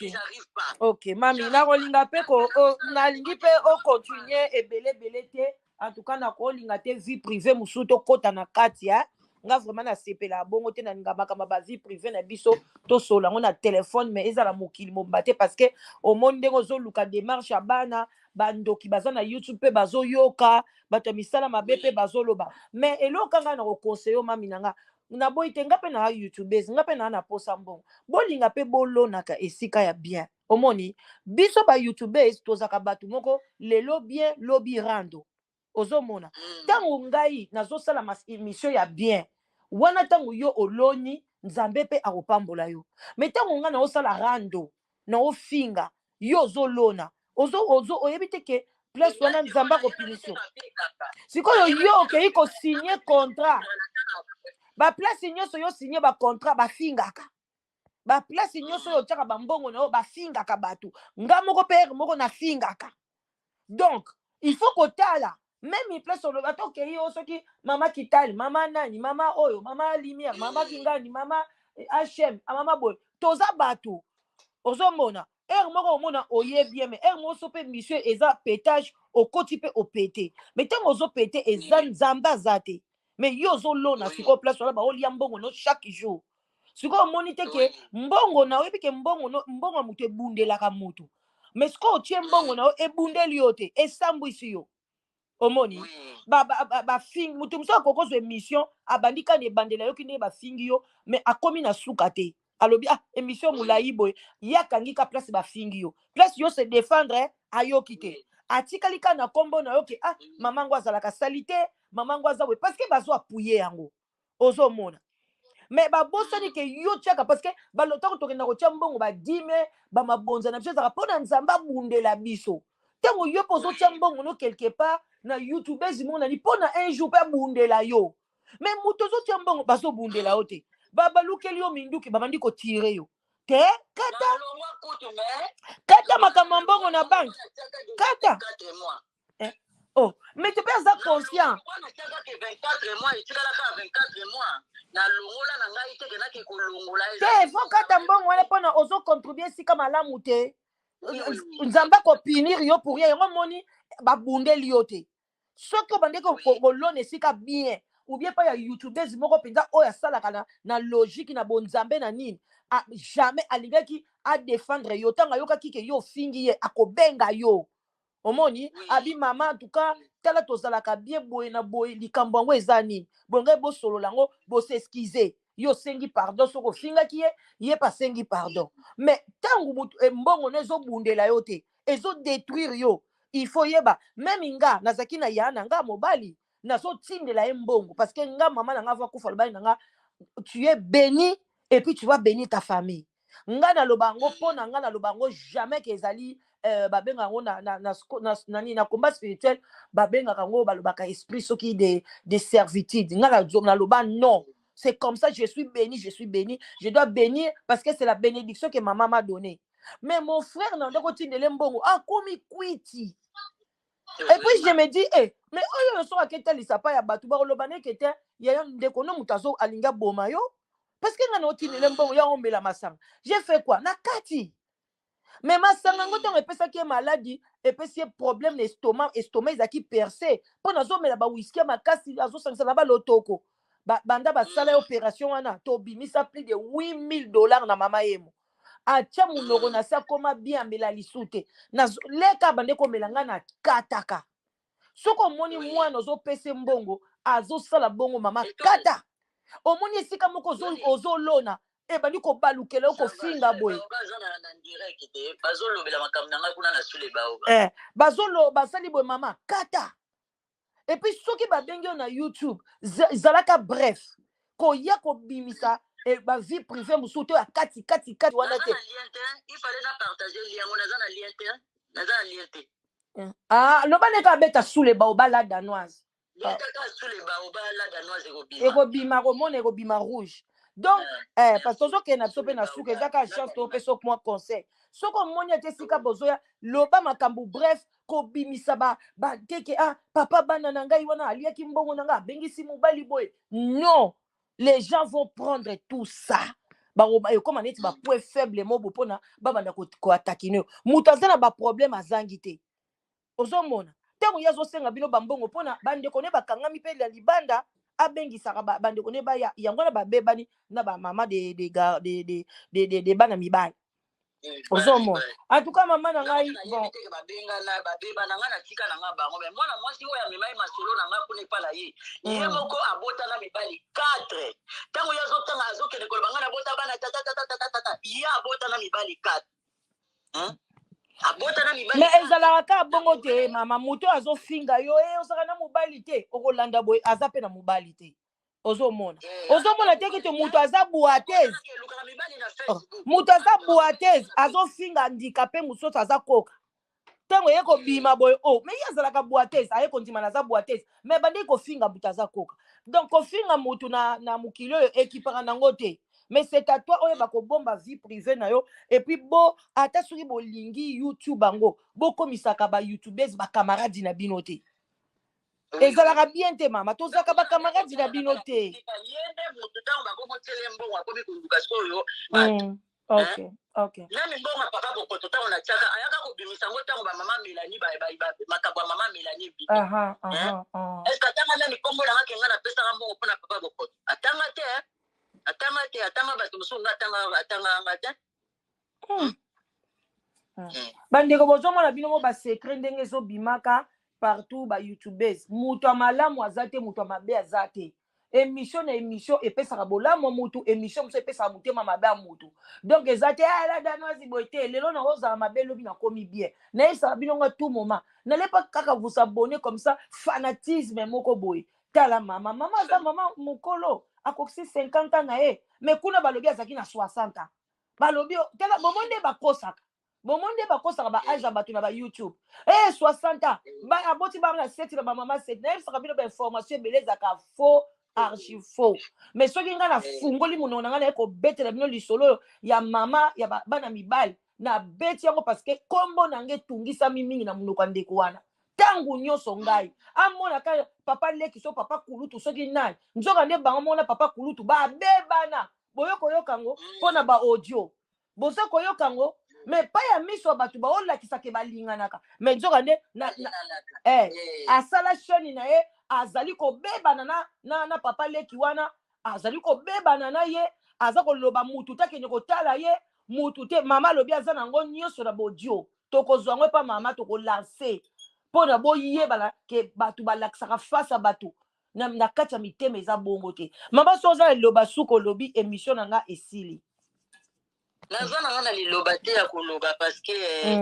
Speaker 2: J'arrive pas.
Speaker 1: Ok, mami, nakolinga mpe ko nalingi mpe ocontinue ebele ebele te. En tout cas, nakolinga te vie privée mosusu tokɔta na kati ya. Nga vraiment nasepelaka bongo te, nalinga makambo ya bavie privée na biso tosolola yango na telefone, mais ezala mokili mobimba te, parce que omoni ndenge ozoluka démarche ya bana, bandoki baza na YouTube mpe bazoyoka, bato ya misala mabe mpe bazoloba. Mais eloko ngai na koconseiller yo, mami na nga, naboyi te, nga mpe na youtubeuse, nga mpe naa na posa mbongo, bolinga mpe bolonaka esika ya bien. Omoni biso ba youtubeurs tozalaka bato moko, lelo bien, lobi rando. Ozomona ntango ngai nazosala émission ya bien wana, ntango yo oloni, Nzambe mpe akopambola yo. Mais ntango ngai naosala rando, naofinga, yo ozolona, oyebi te ke place wana Nzambe akopunir yo. Sikoyo yo okei kosigner contrat, baplace nyonso yo signe bacontrat, bafingaka. Baplace nyonso oyo otiaka bambongo na yo, bafingaka bato. Nga moko mpe ere moko nafingaka. Donc il faut kotala même place oloba, ata okei yo soki mama Kitali, mama nani, mama oyo, mama Lumière, mama Kingani, mama hm, mama boye, toza bato. Ozomona ere moko omona oyebi ye, mais ere moko so mpe mission eza pétage, okoti mpe opete. Mais ntango ozopete, eza Nzambe aza te, mais yo ozolona. Sikoyo place wana baolia mbongo no chaque jour. Sikoyo omoni te ke mbongo na oyebi ke mbongo no, mbongo ya moto ebundelaka motu, mais sikoyo otie mbongo na yo, ebundeli yo te, esambwisi yo. Omoni bafingi motu mosusu, akoki kozwa émission, abandi kani ebandela, ayoki ndenge bafingi yo, mais akomi na suka te, alobi: "Ah, émission molai boye." Ye akangi ka place bafingi yo, place yo se défendre, ayoki te, atikali ka na nkombo na yo ke: "Ah, mama ngo azalaka sali te, mama ngo aza boye", parce que bazwa appuyer yango. Ozomona, mais babosani ke yo tiaka, parce que balotako tokenda kotia mbongo, badîme, bamabonza na biso ezalaka mpo na Nzambe abundela biso. Ntango yo mpo ozotia mbongo no quelque part na YouTube, ezimonani mpo na un jour mpe abundela yo. Mais moto ozotia mbongo, bazobundela yo te, babalukeli yo minduki, babandi kotirer yo te. Kata, kata makambo ya mbongo na banque, kata. Oh, mais tu mpe aza conscient.
Speaker 2: Natiakaki 24 mois, etikalaka 24 mois, nalongola na ngai te, kenaki kolongola.
Speaker 1: Te, faut kata mbongo wana mpona ozocontribuer esika malamu te. Nzambe akopunir yo pour rien. Yango moni babundeli yo te. Soki obandeki kolona esika bien, ou bien mpa ya youtubeuse moko mpenza oyo asalaka na logique na bonzambe na nini, jamais alingaki adéfendre yo. Ntango ayokaki ke yo ofingi ye, akobenga yo. Omoni, abi: "Mama, en tout cas tala, tozalaka bien boye na boye, likambo yango eza nini boye?" Ngai bosolola yango, bos'excuser, yo osengi pardon soki ofingaki ye, ye mpe asengi pardon. Mais ntango mbongo no ezobundela yo te, ezodétruire yo. Il faut yeba, même nga nazalaki na ya na nga mobali, nazotindela ye mbongo, parce que nga mama na nga ava kufa, lobali na nga: "Tu es béni et puis tu vas bénir ta famille." Nga naloba yango mpo na nga, naloba yango jamais ke ezali babengaka yango na, na combat spirituel, babengaka yango, balobaka esprit soki de servitude. Nga naloba non, c'est comme ça, je suis béni, je suis béni, je dois bénir parce que c'est la bénédiction que maman m'a donnée. Mais mon frère, na ndeko otindele mbongo, akomi kwiti. Et puis je me dis: "Eh, mais oyo soki aketalisa pa ya bato, bakoloba neke te, yaya ndeko no moto azo alingi aboma yo, parce que nga na otindele mbongo ya omela masanga." J'ai fait quoi? Na kati, mais masanga yango, ntango epesaki ye maladie, epesi ye problème na estomac, estomac ezalaki percé mpo nazomela bawhisky ya makasi, azosangisa na balotoko. Banda basala ye opération wana, tobimisa plus de 8000 $ na mama yemo. Atia monoko na se, akóma bien, amela lisu te. Leka bande komela, ngai na kataka. Soki omoni mwana ozopesa mbongo, azosala bongo, mama, kata. Omoni esika moko ozolona, ebandi kobalukela yo, kofinga boye.
Speaker 2: Bazolobela makambo na ngai kuna na sule bao.
Speaker 1: Bazolo basali boye, mama, kata. Et puis soki babengi yo na YouTube, zalaka bref, koya kobimisa bavie privée mosusu te ya kati kati kati wana te.
Speaker 2: Ifale na partage liango, naza na lien te, naza na lien te.
Speaker 1: Ah, loba ndenge abeta sule bao bala danoise.
Speaker 2: Betaka sule bao bala danoise, ekobima.
Speaker 1: Ekobima, komona ekobima rouge. Donc parce que tozokende na biso mpe na suka, eza kaka chance topesa mwa conseil. Soki omoni ete esika bozoya, loba makambo bref, kobimisa bateke: "Ah, papa bana na ngai wana aliaki mbongo na ngai, abengisi mobali boye." Non, les gens vont prendre tout ça, ekóma neti bapoint faible mo bo mpona babanda koattaquer yo. Moto aza na baproblème azangi te. Ozomona ntango ye azosenga bino bambongo mpona bandeko ne bakangami mpe ya libanda, Abengisaka bandeko ne baya yango wana babebani na bamama de, de, de, de, de, de, de, de bana mibali. Ozomona, en tout cas, mama na ngai,
Speaker 2: bon, babengana, babeba na ngai, natika na ngai bango. Mais mwana mwasi oyo amemai masolo na ngai kuna epa na ye, ye moko abota na mibali 4. Ntango ye azotanga, azokende koloba ngai nabota bana tatatatatatatata. Ye abota na mibali 4, abota na mibali.
Speaker 1: Mais ezalaka kaka bongo te, mama. Moto oyo azofinga yo e ozalaka na mobali te, okolanda boye, aza mpe na mobali te. Ozomona, ozomona te kete moto aza boiteuse.
Speaker 2: Elukaka mibali na
Speaker 1: Oh,
Speaker 2: Facebook.
Speaker 1: Moto aza boiteuse, azofinga ndika mpe mosusu aza koka. Ntango eye kobima boye, o mais ye azalaka boiteuse, aye kondima naza boiteuse, mais bandeki kofinga moto aza koka. Donc kofinga motu na mokili oyo ekipaka nango te, mais c'est à toi oyeba kobomba vie privée na yo. Et puis bo ata soki bolingi YouTube yango, bokomisaka bayoutubese bacamarade na bino te. Ezalaka bien te, mama. Tozalaka bacamarade na bino te.
Speaker 2: Ye nde motu, ntango bakomotiele mbongo, akomi koluka sikoyo bato.
Speaker 1: Ok.
Speaker 2: Nani mbongo ya papa Bokoto, ntango natiaka, ayaka kobimisa yango ntango bamama Melani, makambo ya mama Melani ebimi.
Speaker 1: Aha.
Speaker 2: Est ce que atanga nani nkombo nanga ke nga napesaka mbongo mpona papa Bokoto? Atanga te, eh? Atanga te. Atanga bato mosusu, nga atanga, atanga nga te.
Speaker 1: Bandeko, bozomona bino mo basecret ndenge ezobimaka partout. Bayoutubes, moto ya malamu aza te, moto ya mabe aza te. Émission na émission epesaka bolamu ya motu, émission mosusu epesaka motema mabe ya motu. Donc eza te la Danoise boye te, lelo na ozala mabe, lobi nakomi bien. Nayebisaka bino nga tout moment, n'allez pas kaka vous abonner comme ça, fanatisme moko boye. Tala mama, mama aza mama mokolo, akokisi 50 ans na ye, mais kuna balobi azalaki na 60 ans. Balobi, tala bomo nde bakosaka, bomo nde bakosaka baage ya bato na bayoutube. E 60 ans, aboti bana na 7 na bamama 7. Nayebisaka bino, bainformation ebele ezalaka faux, archi faux. Mais soki ngai nafungoli monoko na ngai, naye kobetela bino lisolo oyo ya mama ya bana mibali, nabeti yango parce que nkombo na ngai etungisami mingi na monoko ya ndeko wana. Ntango nyonso ngai amonaka papa leki, so papa kulutu, soki nani, nzoka nde bango mona papa kulutu babebana. Boyo koyoka yango mpo na baaudio, boza koyoka yango, mais pa ya miso ya bato baolakisaka balinganaka, mais nzoka nde na asala chaîne na ye, azali kobebana na papa leki wana, azali kobebana na ye, aza koloba mutu te akende kotala ye, mutu te. Mama alobi aza nango nyonso na bodio. Tokozwa yango epa mama, tokolancer mpo na boyebana ke bato balakisaka face ya bato na kati ya mitema eza bongo te. Mama, so oza na liloba suka, olobi, émission na nga esili.
Speaker 2: Naza na nga na liloba te ya koloba parce que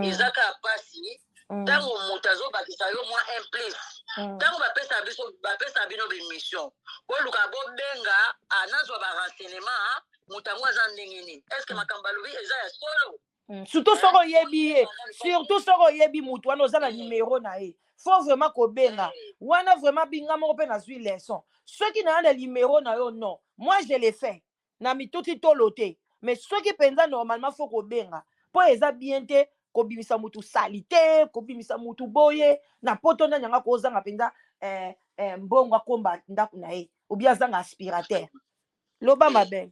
Speaker 2: eza kaka mpasi ntango moto azobakisa yo mwa un plus. Ntango bapesa biso, bapesa bino bémission, boluka bobenga, nazwa barenseignement, moto yango aza ndenge nini, est ce que makambo alobi eza ya solo?
Speaker 1: Surtout soki oyebi ye, surtout soki oyebi mutu wana, oza na numero na ye, faut vraiment kobenga wana. Vraiment, binga moko mpe nazwi leçon. Soki naa na numero na yo, non, moi je le fais na mituti tolo te, mais soki mpenza normalement faut kobenga, mpo eza bien te kobimisa mutu sali te, kobimisa mutu boye na poto. Nani yanga kozanga mpenza mbongo akomba ndako na ye, obi azanga aspirateur? Loba, ma belle.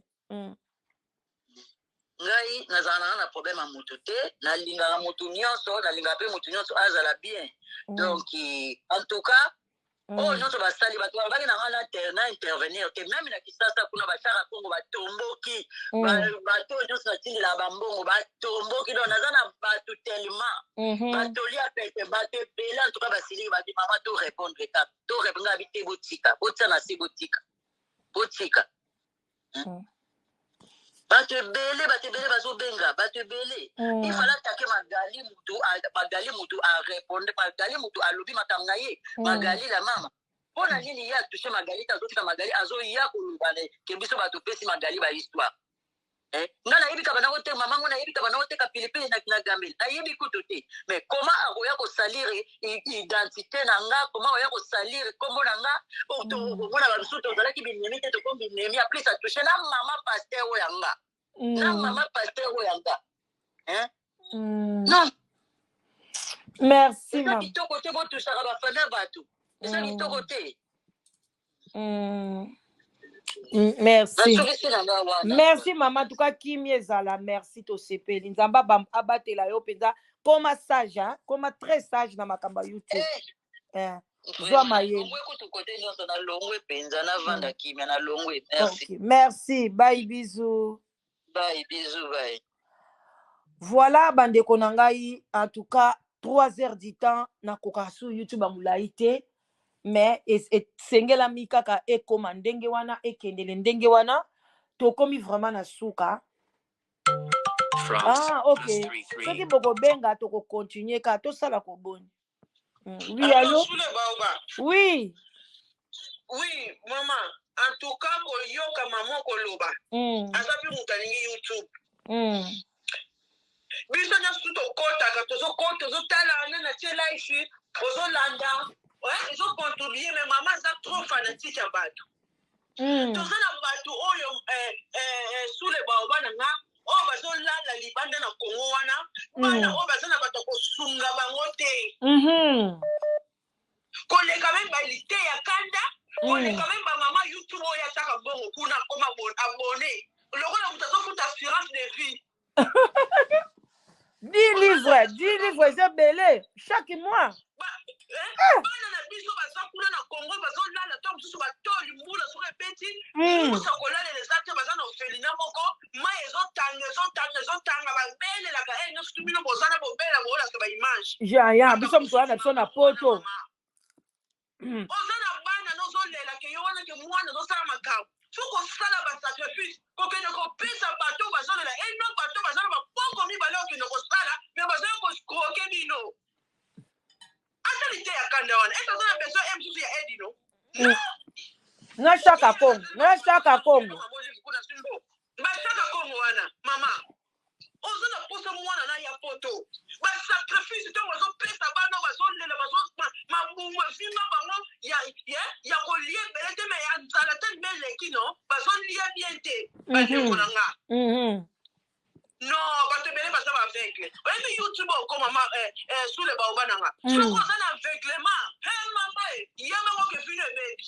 Speaker 2: Ngai nazala nanga na problème ya motu te. Nalingaka motu nyonso, nalingaka mpe motu nyonso azala bien. Donc en tout cas, oyo nyonso basali, bato balobaki na ngai na intervenir te. Même na Kisasa kuna, batiaka Kongo, batomboki. Bato oyo nyonso natindelaka bambongo batomboki. Donc naza na bato tellement batolia pete, bato ebele. En tout cas basiliki, babi: "Mama, to répondre kaka, to répondre." Ngai abi te, botika, botia na se, botika, botika. Bato ebele, bato ebele bazobenga, bato ebele. Il fallait attaquer Magali. Mutu Magali, mutu arépondre Magali, mutu alobi makambo na ye. Magali la mama, mpo na nini ye atouche Magali te? Azotika Magali, azoya koloba ke biso bato opesi Magali bahistoire. Nga nayebi kaka bana koteka mama ngo, nayebi kaka bana koteka pilipili na Gambela, nayebi kutu te. Mais comment akoya kosalir identité na nga? Comment akoya kosalir nkombo na nga? Omona bamisusu tozalaki binemi te, tokomi binemi. En plus atouche na mama pasteur oyo ya nga, na mama pasteur oyo ya nga. Non.
Speaker 1: Merci.
Speaker 2: Eza kitoko te, botushaka bafamille ya bato, eza kitoko te.
Speaker 1: Merci, merci mama. En tout cas kimi ezala. Merci, tosepeli. Nzambe abatela yo mpenza. Koma sage, hein? Koma très sage na makambo ya YouTube. Zwa mayele.
Speaker 2: Longwe kutu kote nyonso na longwe mpenza, navanda kimia, na longwe. Merci.
Speaker 1: Okay. Merci, bye, bisous.
Speaker 2: Bye, bisous, bye.
Speaker 1: Voilà, bandeko na ngai, en tout cas 3 heures du temps nakoka sur YouTube ya molai te, mais esengelami kaka ekoma ndenge wana, ekendele ndenge wana. Tokomi vraiment na suka. Ah, ok, soki bokobenga tokocontinue kaka, tosala koboni. Oui, allo?
Speaker 3: Sule Baoba.
Speaker 1: Oui.
Speaker 3: Oui, maman. En tout cas, koyoka mama koloba. Aza mpe moto alingi YouTube. Biso nyonso tokɔtaka, tozokɔta, tozotala nde na tie live, ozolanda, ezocontribue, mais mama aza trop fanatique ya bato. Toza na bato oyo Sule Baoba na nga, oyo bazolala libanda na Kongo wana, bana oyo baza na bato ya kosunga bango te. Koleka meme balite ya kanda, koleka meme bamama YouTube oyo ataka mbongo kuna, akoma abonné lokola moto azofuta assurance de vie.
Speaker 1: 10 livres, 10 livres eza ebele chaque mois.
Speaker 3: Bana na biso baza kuna na Congo, bazolala to mosusu batoli mbula soki ebeti, musa kolalela eza te. Baza na orphelinat moko, mai ezotanga, ezotanga, ezotanga, babelelaka e nyonso tu. Bino boza na bobela, boolaka baimage.
Speaker 1: Ya biso moto wana na biso na poto.
Speaker 3: Oza na bana, nozolela ke yo wana ke mwana ozosala makambo, fo kosala basacrifice, kokende kopesa bato bazolela eno, bato baza na maboko mibale, okende kosala, me bazoya kocroquer bino. Asali te ya kanda wana, ese aza na besoin e mosusu ya aide no?
Speaker 1: Na Shaka Congo, na Shaka Congo.
Speaker 3: Bashaka Congo wana, mama, oza na posa mwana na ya poto, basacrifice ntango bazopesa bana, bazolela, mabumu evimba bango ya kolia ebele te, me ya nzala te, me eleki no, bazolia bien te, bandeko na nga. Non, bato ebele baza baaveugle. Oyebi YouTube okoma ma Sule Baoba na nga, soki oza na aveuglement, he mama, ye moko ke bino ebebi.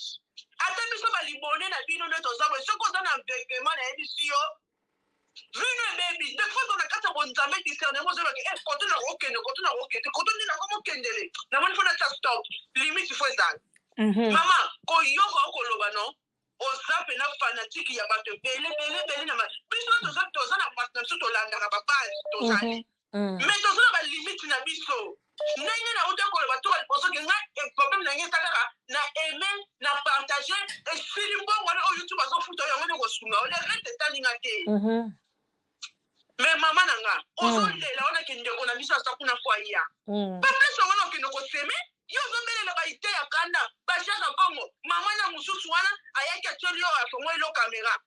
Speaker 3: Ata biso balibone na bino nde toza boye, soki oza na aveuglement, nayebisi yo, vino ebebi. Des fois na kati ya bonzambe, discernement, ozolobaki e koto na kokende, koto na kokende, koto nde nakomokendele, namoni fo natia stop, limite fo ezala. Mama, koyoka okoloba no, oza mpena fanatique ya bato ebele ebele ebele. Na biso toza na bato na biso, tolandaka babase, tozali, mais toza na balimite na biso. Ndenge nauta koloba toka liboso ke ngai problème na ngai eza kaka na aime, na partage, esili. Mbongo wana oyo YouTube azofuta, oyo yango nde kosunga, le reste etalinga te. Mais mama na nga, ozolela wana ke ndeko na biso aza kuna, fo aya baplace wana, okende koseme. Yo ozobelela baite ya kanda, bashaka Kongo. Mama na mosusu wana ayaki, atioli yo, afongoli lo caméra.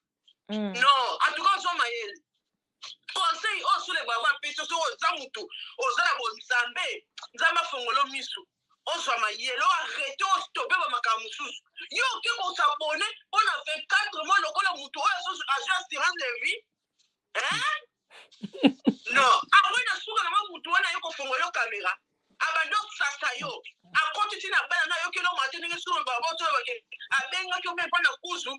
Speaker 3: Non, en tout cas ozwa mayele. Conseil oyo Sule Baba apesi, soki oza motu oza na bonzambe, Nzambe afongolo misu, ozwa mayele, oarrêter, ostopper bamakambo mosusu. Yo oke kos'abonner mpona 24 mois lokola motu oyo azwi assurance de vie, hein? Non, awe na suka na motu wana aye kofongola yo caméra, abandi osasa yo, akoti ntina bana na ayokeli yo mate ndenge solo babotolobake, abengaki yo mpe mpo na kuzu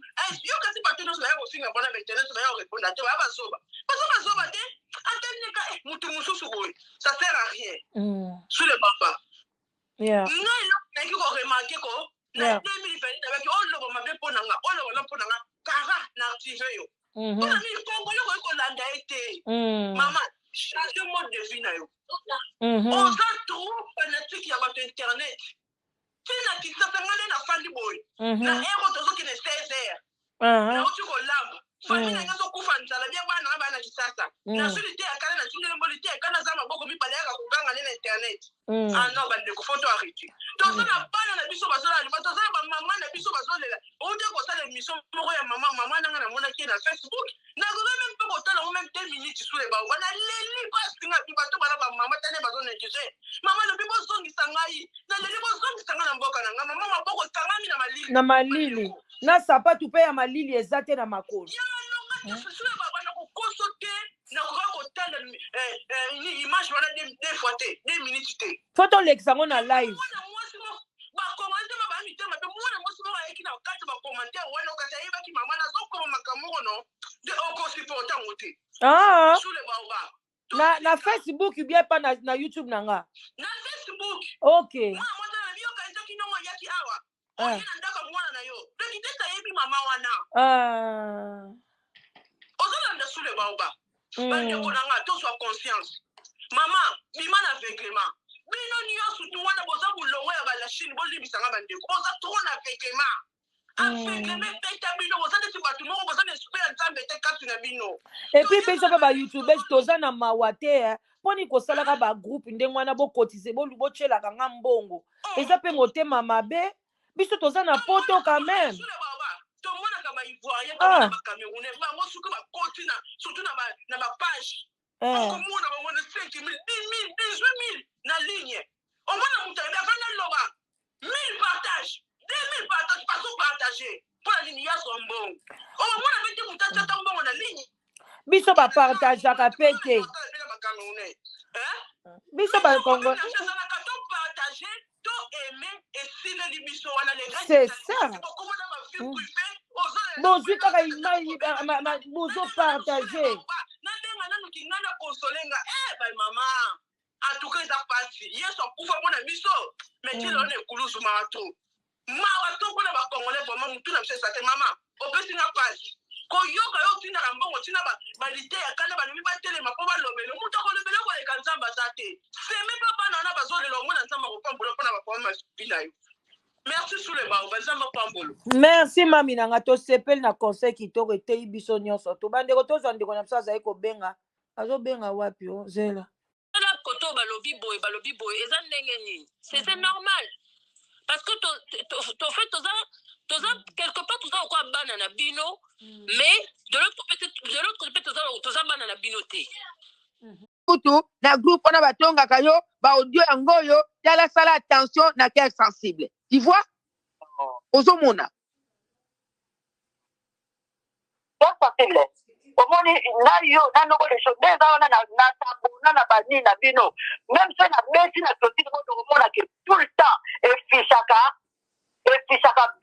Speaker 3: yo. Kasi bato nyonso baya kofinga mpona ba internet, baya korépondre te, baya bazoba, baza bazoba te. Ateleka motu mosusu boye, ça sert à rien. Sule Papa, ngai eloko nayaki koremarquer ko na 2020, nabaki oloba mabe mpo na nga, oloba na mpo na nga kara na active yo. Mpona nini Kongole okoki kolanda ye te? Mama, change mode de vie na yo. Oza trop fanatique ya bato internet. Ntina Kisasa, nga nde nafandi boye na ero, tozokende 16 heures, nauti kolamba, famille na ngai ezokufa nzala, bia bana na bana Kisasa. Nazwi liteya kala, natindeli mbo liteya kala, naza maboko mibale, yaka koganga nde na internet. Ah non, bandeko, faut to arrêter. Toza na bana na biso bazolala, toza na bamama na biso bazolela. Outi kosala émission moko ya mama, mama nanga, namonaki ye na Facebook, nakoki meme mpe kotala yango même 2 minutes. Sule Baoba, naleli pasinga bi bato bana bamama tane bazonéglige. Mama lobi bozongisa ngai, naleli, bozongisa ngai na mboka na ngai. Mama, maboko ekangami na malili.
Speaker 1: Na malili, na sapatu mpe ya malili eza te na makolo.
Speaker 3: Ya malonga te. Sule Baba, na kokoso te, nakoka kotala image wana deux fois te, 2 minutes te.
Speaker 1: Fo tolekisa yango na live.
Speaker 3: Mwana mwasi moko, bacommentaire ma baya mitema mpe mwana mwasi moko ayeki na kati bacommentaire wana, okati ayebaki mama nazokoma makambo moko no de okosupporte yango te. Sule Baoba.
Speaker 1: Na Facebook bien pa na YouTube na nga.
Speaker 3: Na Facebook.
Speaker 1: Ok.
Speaker 3: Mwana mwasi na biyoka ezaki nongo ya ayaki awa, oye na ndako ya mwana na yo, donc neti ayebi mama wana. Ozolanda sous le baoba. Bandeko na nga, tozwa conscience. Mama, bima na aveuglement. Bino nyonso tu wana boza bolongo ya balashine, bolimbisanga bandeko, boza trop na aveuglement. Aveuglement ebeta bino, boza neti bato moko boza na esprit ya Nzambe te kati na bino.
Speaker 1: Et puis biso mpe bayoutubes toza na mawa te, eh. Mponi kosalaka bagroupe ndenge wana, bokotize, botyelaka nga mbongo, eza mpe motema mabe. Biso toza na poto quand même.
Speaker 3: Tomonaka baivoirien, tomona bacamerounais, bango soki bakoti na surtout na bapage, okomona bango na 5 000, 10 000, 18 000 na ligne. Omona moto ayebi afandi aloba 1000 partage, 2000 partage, bazopartage mpona nini? Yazwa mbongo. Okomona mpe te moto atiata mbongo na ligne.
Speaker 1: Biso bapartageaka mpe te, biso bakongo.
Speaker 3: Ezalaka to partage to aime, esileli biso wana.
Speaker 1: C'est ça. Bozwi kaka image, bozopartage.
Speaker 3: Nabenga nanu kinga na consoler nga. E bamama, en tout cas eza pasi. Yesu akufa mpona biso, mais ti lelo na ekulusu, mawa trop, mawa trop mpona bacongolais. Vraiment, motu na biso eza te. Mama, opesi nga pasi koyoka yo otindaka mbongo, ntina baliteya kanda, balobi batelema mpo balobela. Moto akolobela koleka Nzambe aza te. Seme mpe bana wana bazolela, omona Nzambe akopambola mpona baproblème mabi na yo. Merci sous le bao, Nzambe apambolo.
Speaker 1: Merci, mami na nga. Tosepeli na conseil kitoko, eteyi biso nyonso. To bandeko, tozwa ndeko na biso azali kobenga. Azobenga wapi? O zela.
Speaker 2: Tala koto, balobi boye, balobi boye, eza ndenge nini? C'est normal parce que to fait toza quelque part, toza lokola bana na bino, mais de l'autre côté toza bana na bino te.
Speaker 4: Kutu na groupe wana batongaka yo baaudio yango oyo. Tala, sala attention na cœur sensible, tu vois, ozomona.
Speaker 2: Cœur sensible, omoni na yo na noko de choses nde eza wana na tabona na banini na bino. Même so nabeti na clotine mo, tokomona ke tout le temps effichaka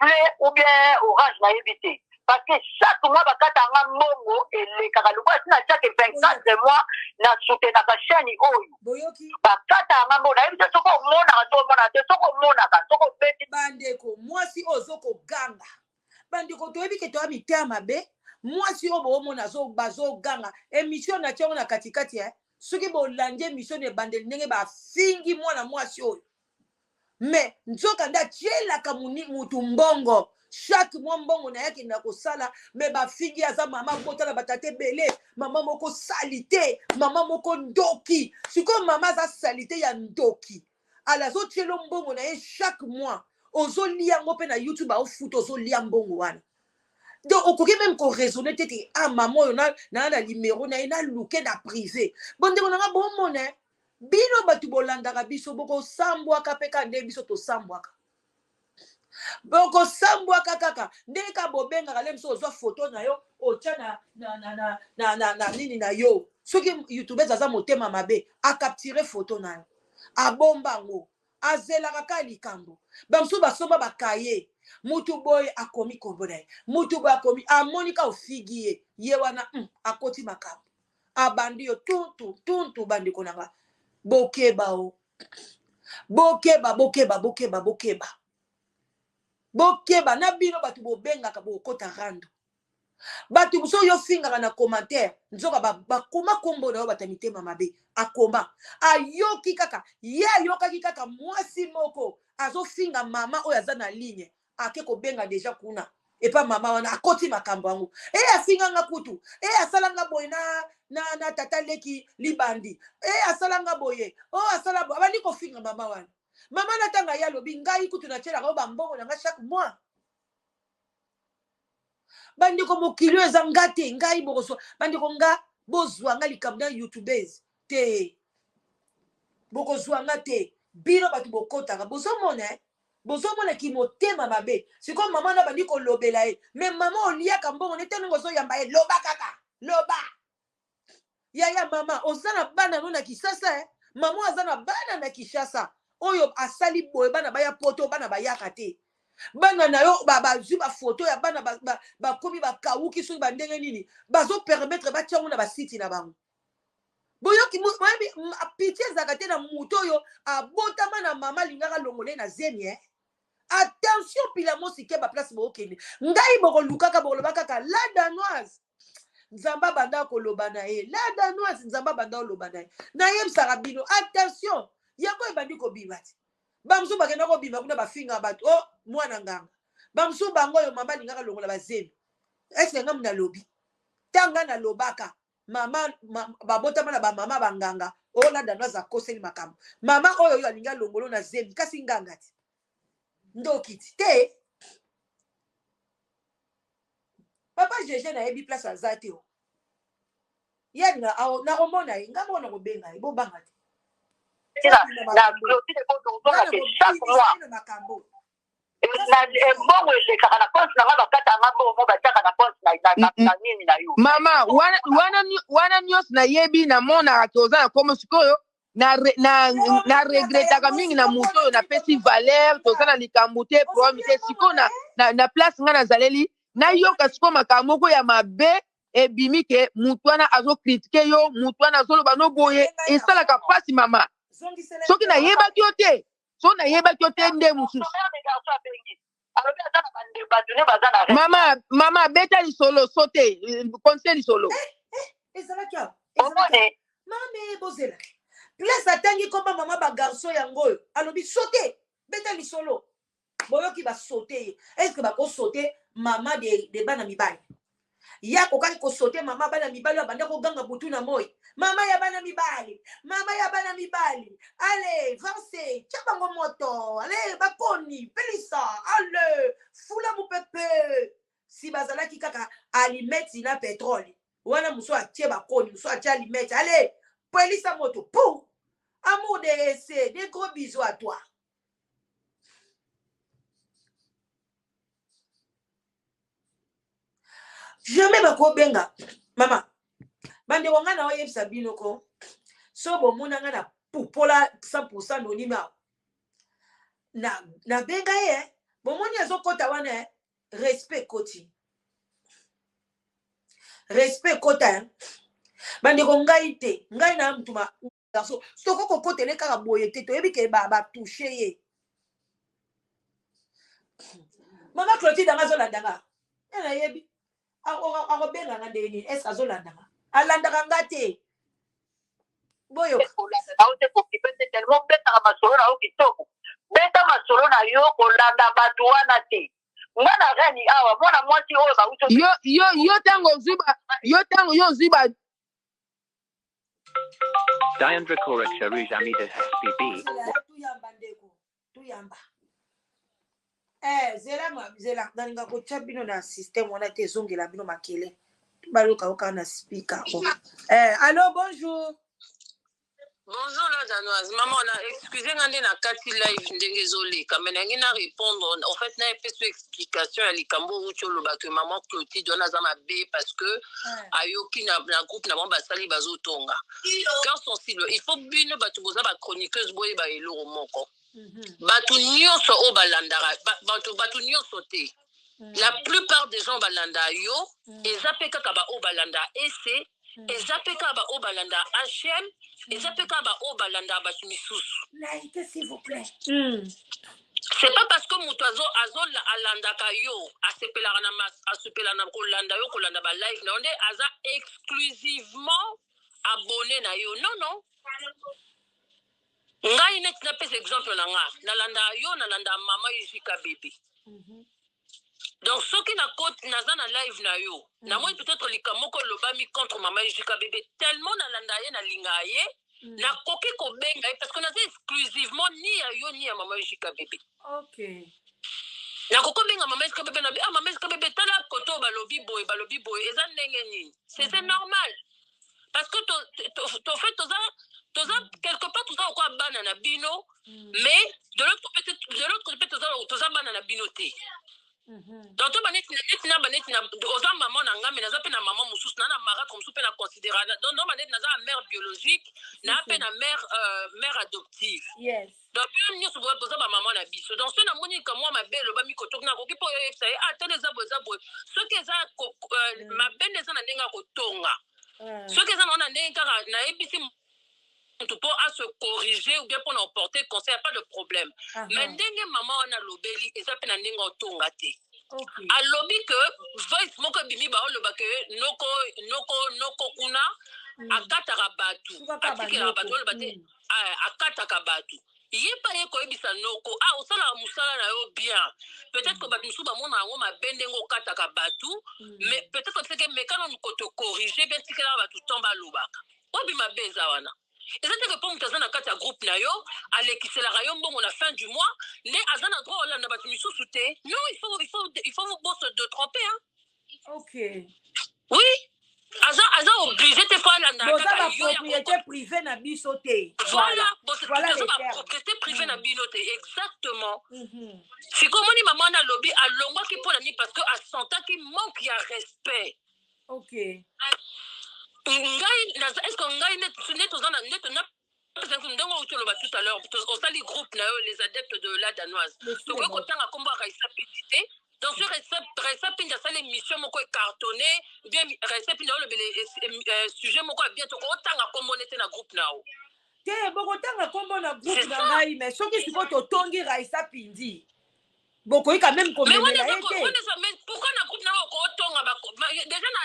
Speaker 2: bleu ou bien orange, nayebi te, parce que chaque mois bakatanga mbongo elekaka lokola ntina chaque 24 mois na soutenaka chaîne oyo.
Speaker 1: Boyoki?
Speaker 2: Bakatanga mbongo, nayebi te soki omonaka to omonaka te, soki omonaka, soki obeti.
Speaker 1: Bandeko, mwasi oyo ozokoganga, bandeko, toyebi ke toya mitema mabe. Mwasi oyo boomona bazoganga, émission na tiango na katikati, eh? Soki bolandi émission na ebandeli, ndenge bafingi mwana mwasi oyo, mais nzoka nde atielaka mutu mbongo chaque mois, mbongo na ye akendaka kosala. Mais bafingi, aza mama botala batata ebele, mama moko sali te, mama moko ndoki. Sikoyo mama aza sali te ya ndoki, ala azotiela mbongo na ye chaque mois, ozolia yango mpe na YouTube aofuta, ozolia mbongo wana. Donc okoki même koraisonner te te: ah, mama oyo naa na numéro na ye, naluke na privé. Bondeko na nga, bomona bino bato bolandaka biso, bokosambwaka mpe kaka nde biso tosambwaka, bokosambwaka kaka ndenge kaka bobengaka le biso. Ozwa foto na yo, otya na nini na yo. Soki youtubes aza motema mabe, acapture foto na yo, abomba yango, azelaka kaka likambo. Bamosusu basomba bakaye, mutu boye akomi kombo na ye, mutu boye akomi, amoni ka ofigi ye, ye wana akoti makambo, abandi yo tuntu tuntu. Bandeko na nga, bokeba o, bokeba, bokeba, bokeba, bokeba, bokeba na bino bato bobengaka, bokota rando. Bato mosusu oyo ofingaka na commentaire, nzoka bakoma nkombo na yo. Bato ya mitema mabe, akoma ayoki kaka ye, ayokaki kaka mwasi moko azofinga mama oyo aza na ligne, ake kobenga déjà kuna epa mama wana, akoti makambo yango. E afinganga kutu, e asalanga boye na tata leki libandi, e asalanga boye, o asala boye, abandi kofinga mama wana. Mama na ntango aye, alobi: ngai kutu natielaka oyo bambongo na ngai chaque mois. Bandeko, mokili oyo eza nga te. Ngai bokozwa, bandeko, nga bozwa nga likambo na youtubese te, bokozwa nga te. Bino bato bokotaka, bozomona, eh? Bozomona motema mabe. Sikoyo mama na bandi kolobela ye, mais mama oliaka mbongo nete ndenge ozoyamba ye. Loba kaka, loba yaya. Mama oza na bana no na Kisasa, eh? Mama aza na bana na Kinshasa oyo asali boye, bana baya poto, bana bayaka te. Bana na yo bazwi bafoto ya bana, bakomi bakawuki, soki bandenge nini, bazopermettre batia yango na basite na bango. Boyoki? Boyebi pitié ezalaka te na moto oyo abotama na mama alingaka longola ye na zemi, eh? Ata Attention pilamosi keba place bookende. Ngai bokolukaka bokoloba kaka la danoise. Nzambe abanda koloba na ye. La danoise Nzambe abanda koloba na ye. Nayebisaka bino attention. Yango ebandi kobima ti. Bamosusu bakenda kobima kuna bafinga bato. Oh mwana nganga. Bamosusu bango oyo mama alingaka longola bazemi. Est-ce que ngai nalobi? Tanga nalobaka mama ma, babotama na bamama banganga oyo la danoise akoseli makambo mama oyo oyo alingi alongolo na zemi kasi nganga ti ndoki ti te papa gg nayebi place aza te o ye alinga nakomona ye ngai moko nakobenga ye bobanga te
Speaker 2: na
Speaker 1: makambo
Speaker 2: mbongo elekaka na compte na nga bakata nga mbongo mo batiaka na compte na nini na yo
Speaker 4: mama wana, wana, wana nyonso nayebi namonaka ke oza na nkombo sikoyo na, na, na regretaka mingi na moto oyo napesi valeur toza na likambo te problème te sikoyo na, na, na place ngai nazaleli nayoka sikoyo makambo moko ya mabe ebimi ke moto wana azokritike yo moto wana azoloba no boye esalaka mpasi mama soki nayebaki yo te so nayebaki yo te nde mosusu. Mama mama beta lisolo sote conseil lisolo.
Speaker 1: Ezalaki awa. Ezalaki mame bozela. Place atangi komba mama ba garçon yango oyo alobi sote beta lisolo. Boyoki ba sote ye. Est-ce que bako sote mama de bana mibali? Ye akokaki kosote mama bana mibali oyo abanda koganga butu na moi mama ya bana mibali mama ya bana mibali ale vanse tya bango moto ale bakoni pelisa ale fula mopepe si bazalaki kaka alimeti na petrole wana mosusu atie bakoni mosusu atie alimeti ale pelisa moto pou amour de ese de gros bisous à toi. Jamais bakobenga mama bandeko ngai na oyebisa bino ko so bomona ngai na pupola 100% anonyme awa na nabenga ye bomoni azokota wana eh, respect ekoti respect ekota eh. Bandeko ngai te ngai na mutu ma garçon soko kokotele kaka boye te toyebi ke batouche ba ye mama Clotilde anga azolanda nga ye nayebi akobenga nga ndenge nini est ce azolanda nga alandaka nga te boyoka
Speaker 2: kolanda na yo te kokipe te tellement obetaka masolo na yo kitoko beta masolo na yo kolanda bato wana te nga na reine awa mwana mwasi oyo bauti
Speaker 4: yo yo yo ntango ozwi ba yo ntango yo ozwi ba
Speaker 5: Diandra Koreksha Rouge Amida SBB.
Speaker 1: Tuyamba ndeko, tuyamba. Eh, zela ma, zela nalinga kotia bino na système wana te ezongela bino makele. Bayoka yoka na speaker. Oh. Eh, allo bonjour.
Speaker 3: Bonjour la danoise. Maman, na excusez nga nde na kati live ndenge ezoleka mais nangi na répondre en fait na epesi explication ya likambo outi oloba que maman Clotilde wana aza mabe parce que ayoki na, na groupe na bango basali bazotonga. Cœur sensible, il faut bino bato boza ba chroniqueuse boyeba eloko moko. Bato nyonso oyo balandaka bato bato nyonso te. La plupart des gens balanda yo eza pe kaka ba oyo balanda ese eza pe kaka ba oyo balanda HM eza pe kaka ba oyo balanda bato misusu.
Speaker 1: Like s'il vous plaît.
Speaker 3: C'est pas parce que moto azo azo alandaka yo asepelaka na asepelaka na kolanda yo kolanda ba live na yo nde aza exclusivement abonné na yo. Non non. Ngai neti napesa exemple na nga nalanda yo nalanda mama Yujika bébé. Donc soki na côte naza na live na yo namoni peut-être likambo moko elobami contre mama Yujika bébé tellement nalanda ye nalinga ye nakoki kobenga ye parce que naza exclusivement ni ya yo ni ya mama Yujika bébé.
Speaker 1: Okay.
Speaker 3: Nakoki kobenga mama Yujika bébé na ah mama Yujika bébé tala koto balobi boye balobi boye eza ndenge nini c'est normal parce que to fait toza toza quelque part toza lokola bana na bino mais de l'autre côté de l'autre côté toza toza bana na bino te. Donc to baneti neti na baneti na oza maman na nga mais naza pe na maman mosusu na na marâtre mosusu pe na considéra donc non baneti naza na mère biologique na pe na mère mère adoptive.
Speaker 1: Yes.
Speaker 3: Donc bino nyonso boza ba maman na biso. Donc soki namoni ka mwa mabe elobami kotoki nakoki mpo oyebisa ye ah tala eza boye eza boye soki eza mabe nde eza na ndenge ya kotonga. Soki eza na ndenge kaka nayebisi
Speaker 2: Mutu mpo a se corriger ou bien mpo na oporter conseil, ya pas de problème. Mais ndenge mama wana alobeli, eza mpe na ndenge otonga te. Alobi ke voice moko ebimi, baoloba ke noko noko noko kuna akataka bato, atikelaka bato, oloba te. Akataka bato. Ye mpe aye koyebisa noko: "Ah, osalaka mosala na yo bien. Peut-être que bato mosusu bamona yango mabe ndenge okataka bato, mais peut-être seke meka nanu kote corriger bien, tikelaka bato temps balobaka." Obi mabe eza wana eza teke mpo moto aza na kati ya groupe na yo, alekiselaka yo mbongo na fin du mois, nde aza na droit olanda bato misusu te. Non, il faut bo se détromper, hein. Oui, aza obligé te, faut alanda.
Speaker 1: Boza bapropriété privé na biso te.
Speaker 2: Voilà, toza bapropriété privé na bino te, exactement. Sikoyo omoni, mama wana alobi alongwaki mpo na nini? Parce que asentaki manque ya respect. Ngai, est ce que ngai nde toza na nde ndenge outi oloba tout à l'heure, osali groupe na yo, Les Adeptes de la Danoise, tokoki kotanga nkombo ya Raisa Pindi te? Donc so Raisa Pindi asali émission moko ecartonné bien, Raisa Pindi aolobele sujet moko ya bien, tokotanga nkombo nete na groupe na yo?
Speaker 1: Te, bokotanga nkombo na groupe na ngai, mais soki sikoyo totongi Raisa Pindi, bokoki quand même komemela ye te.
Speaker 2: Mais pourquoi na groupe na bokotonga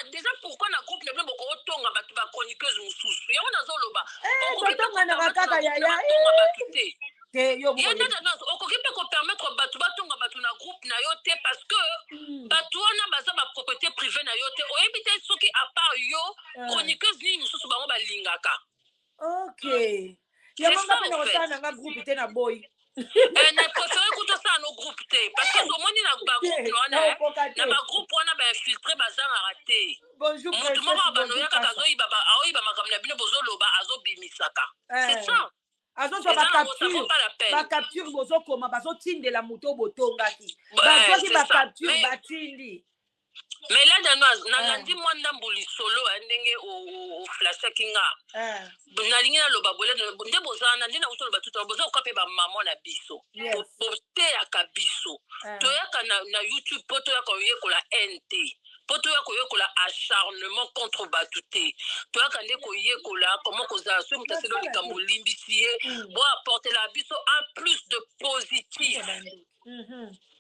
Speaker 2: déjà? Pourquoi na groupe na bino bokotonga bato, bachroniqueuse mosusu? Yango nazoloba.
Speaker 1: Totonganaka kaka, yaya.
Speaker 2: Bato te.
Speaker 1: Te, yo.
Speaker 2: Okoki mpe kopermettre bato batonga bato na groupe na yo te, parce que bato wana baza bapropriété privé na yo te. Oyebi te soki à part yo, chroniqueuse nini mosusu bango balingaka.
Speaker 1: Ok, yango nga mpe na kosala nanga groupe te, na boyi.
Speaker 2: Na préféré kuta osala no groupe te, parce que omoni na bagroupe wana, na bagroupe wana, bainfiltré bazangaka te. Motu moko abano ya kaka azoyiba makambo na bino bozoloba, azobimisaka, c'est ça.
Speaker 1: Azozwa bacapture, bacapture bozokoma, bazotindela moto botongaki, bazwaki bacapture, batindi.
Speaker 2: Mais la Danoise, nalandi mwa ndambo lisolo ya ndenge oflashaki nga. Nalingi naloba boye: nde bozala nde nauti oloba tuta, boza koka mpe bamama na biso, boteyaka biso. Toyaka na YouTube mpo toyaka koyekola haine te, mpo toya koyekola acharnement contre bato te. Toyaka nde koyekola comment kozala soki moto aseli likambo, olimbisi ye. Boapportela biso un plus de positif.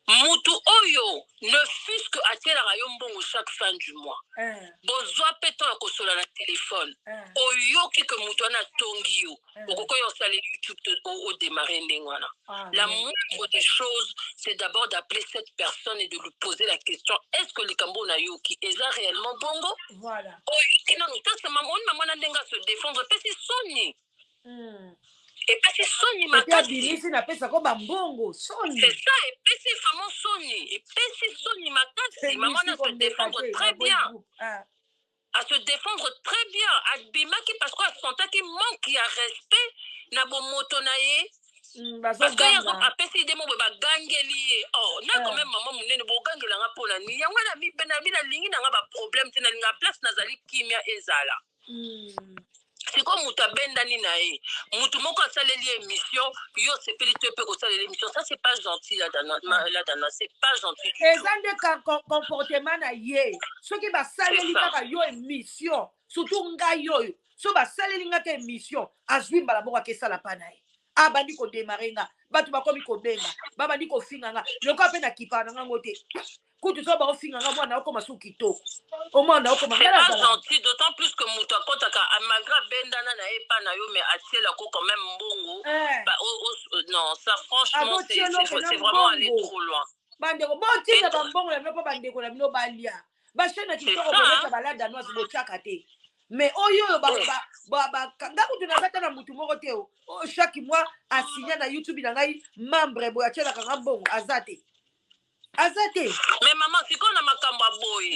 Speaker 2: Mutu oyo, ne fût-ce que atielaka yo mbongo chaque fin du mois, bozwa mpe ntango ya kosola na telefone, oyoki ke moto wana atongi yo, okoki oyo osala YouTube, odémarre ndenge wana. La moindre des choses, c'est d'abord d'appeler cette personne et de lui poser la question: est ce que likambo nayoki eza réellement bongo? Oyoki nanu te, oni mama na ndenge ase défendre, epesi soni, epesi soni
Speaker 1: makasi. Abimisi napesako bambongo, soni.
Speaker 2: C'est ça, epesi vraiment soni, epesi soni makasi. Mama na se défendre très bien, à se défendre très bien. Abimaki parce que asentaki manque ya respect na bomoto na ye, parce que ye apesi ide mo boye, bagangeli ye. Oh, na quand même mama monene, bogangelanga mpona nini? Yango na nalingi nanga baproblème te, nalinga place nazali kimia ezala. Sikoyo moto abendani na ye, motu moko asaleli émission, yo osepeli to mpe kosalela émission, ça c'est pas gentil, la Danoise, c'est pas gentil.
Speaker 1: Eza nde comportement na ye. Soki basaleli kaka yo émission, surtout ngai oyo, so basaleli ngaka émission, azwi mbala moko akesala mpa na ye, abandi kodémarrer nga, bato bakomi kobenga, babandi kofinga nga. Lokola mpe na kipaa na ngango te kutu, so baofinga nga, mwana okoma su kitoko, omwana okoma.
Speaker 2: C'est pas gentil, d'autant plus que moto akɔtaka, malgré abendana na ye epa na yo, mais atielako quand même mbongo. Bah, oh, oh, non, ça franchement, c'est vraiment aller trop loin.
Speaker 1: Bandeko, botinda bambongo na bino mpo bandeko na bino balia. Bachaîne ya kitoko bobeta, bala Danoise botiaka te, mais oyo oyo nga kutu naza ta na mutu moko te. Chaque mois asinya na YouTube na ngai membre boye, atielaka nga mbongo, aza te, aza te.
Speaker 2: Mais mama, sikoyo na makambo ya boye,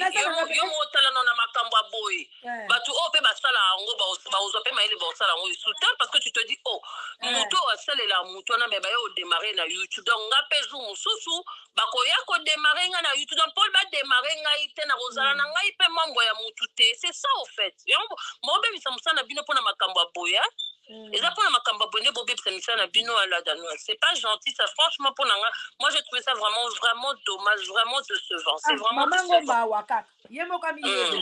Speaker 2: yo motala no na makambo ya boye, bato oyo mpe basala yango baozwa mpe mayele, baosala yango esu te, parce que tu te dis: "Oh, moto oyo asalela moto wana, me baye odémarrer na YouTube, donc nga mpe jour mosusu bakoya kodémarrer ngai na YouTube. Donc mpo badémarrer ngai te, na kozala na ngai mpe membre ya motu te." C'est ça au fait. Yango bobebisa mosala na bino mpona makambo ya boye. Eza mpona makambo ya boye nde bobebisa misala na bino ya la Danoise. C'est pas gentil, ça, franchement. Mpona nga, moi j'ai trouvé ça vraiment, vraiment dommage, vraiment décevant. C'est vraiment
Speaker 1: Mama ngo mawa kaka ye moko amiyebe.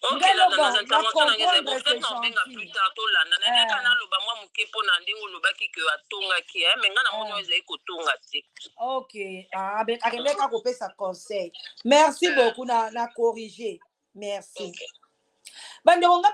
Speaker 2: Ok,
Speaker 1: Ngelo
Speaker 2: landa
Speaker 1: bon,
Speaker 2: na
Speaker 1: na
Speaker 2: intervention na ngai ezali
Speaker 1: comprendre
Speaker 2: bon,
Speaker 1: c'est
Speaker 2: peut-être na obenga
Speaker 1: gentil.
Speaker 2: plus tard tolanda na ndenge
Speaker 1: Eh.
Speaker 2: naloba mwa moke mpo na ndenge olobaki ke atongaki eh, mais ngai namoni oyo ezali kotonga te.
Speaker 1: Ok, ah, ben, akendeki kaka kopesa conseil. Merci beaucoup na corriger. Merci.
Speaker 2: Ok.
Speaker 1: Bandeko nga.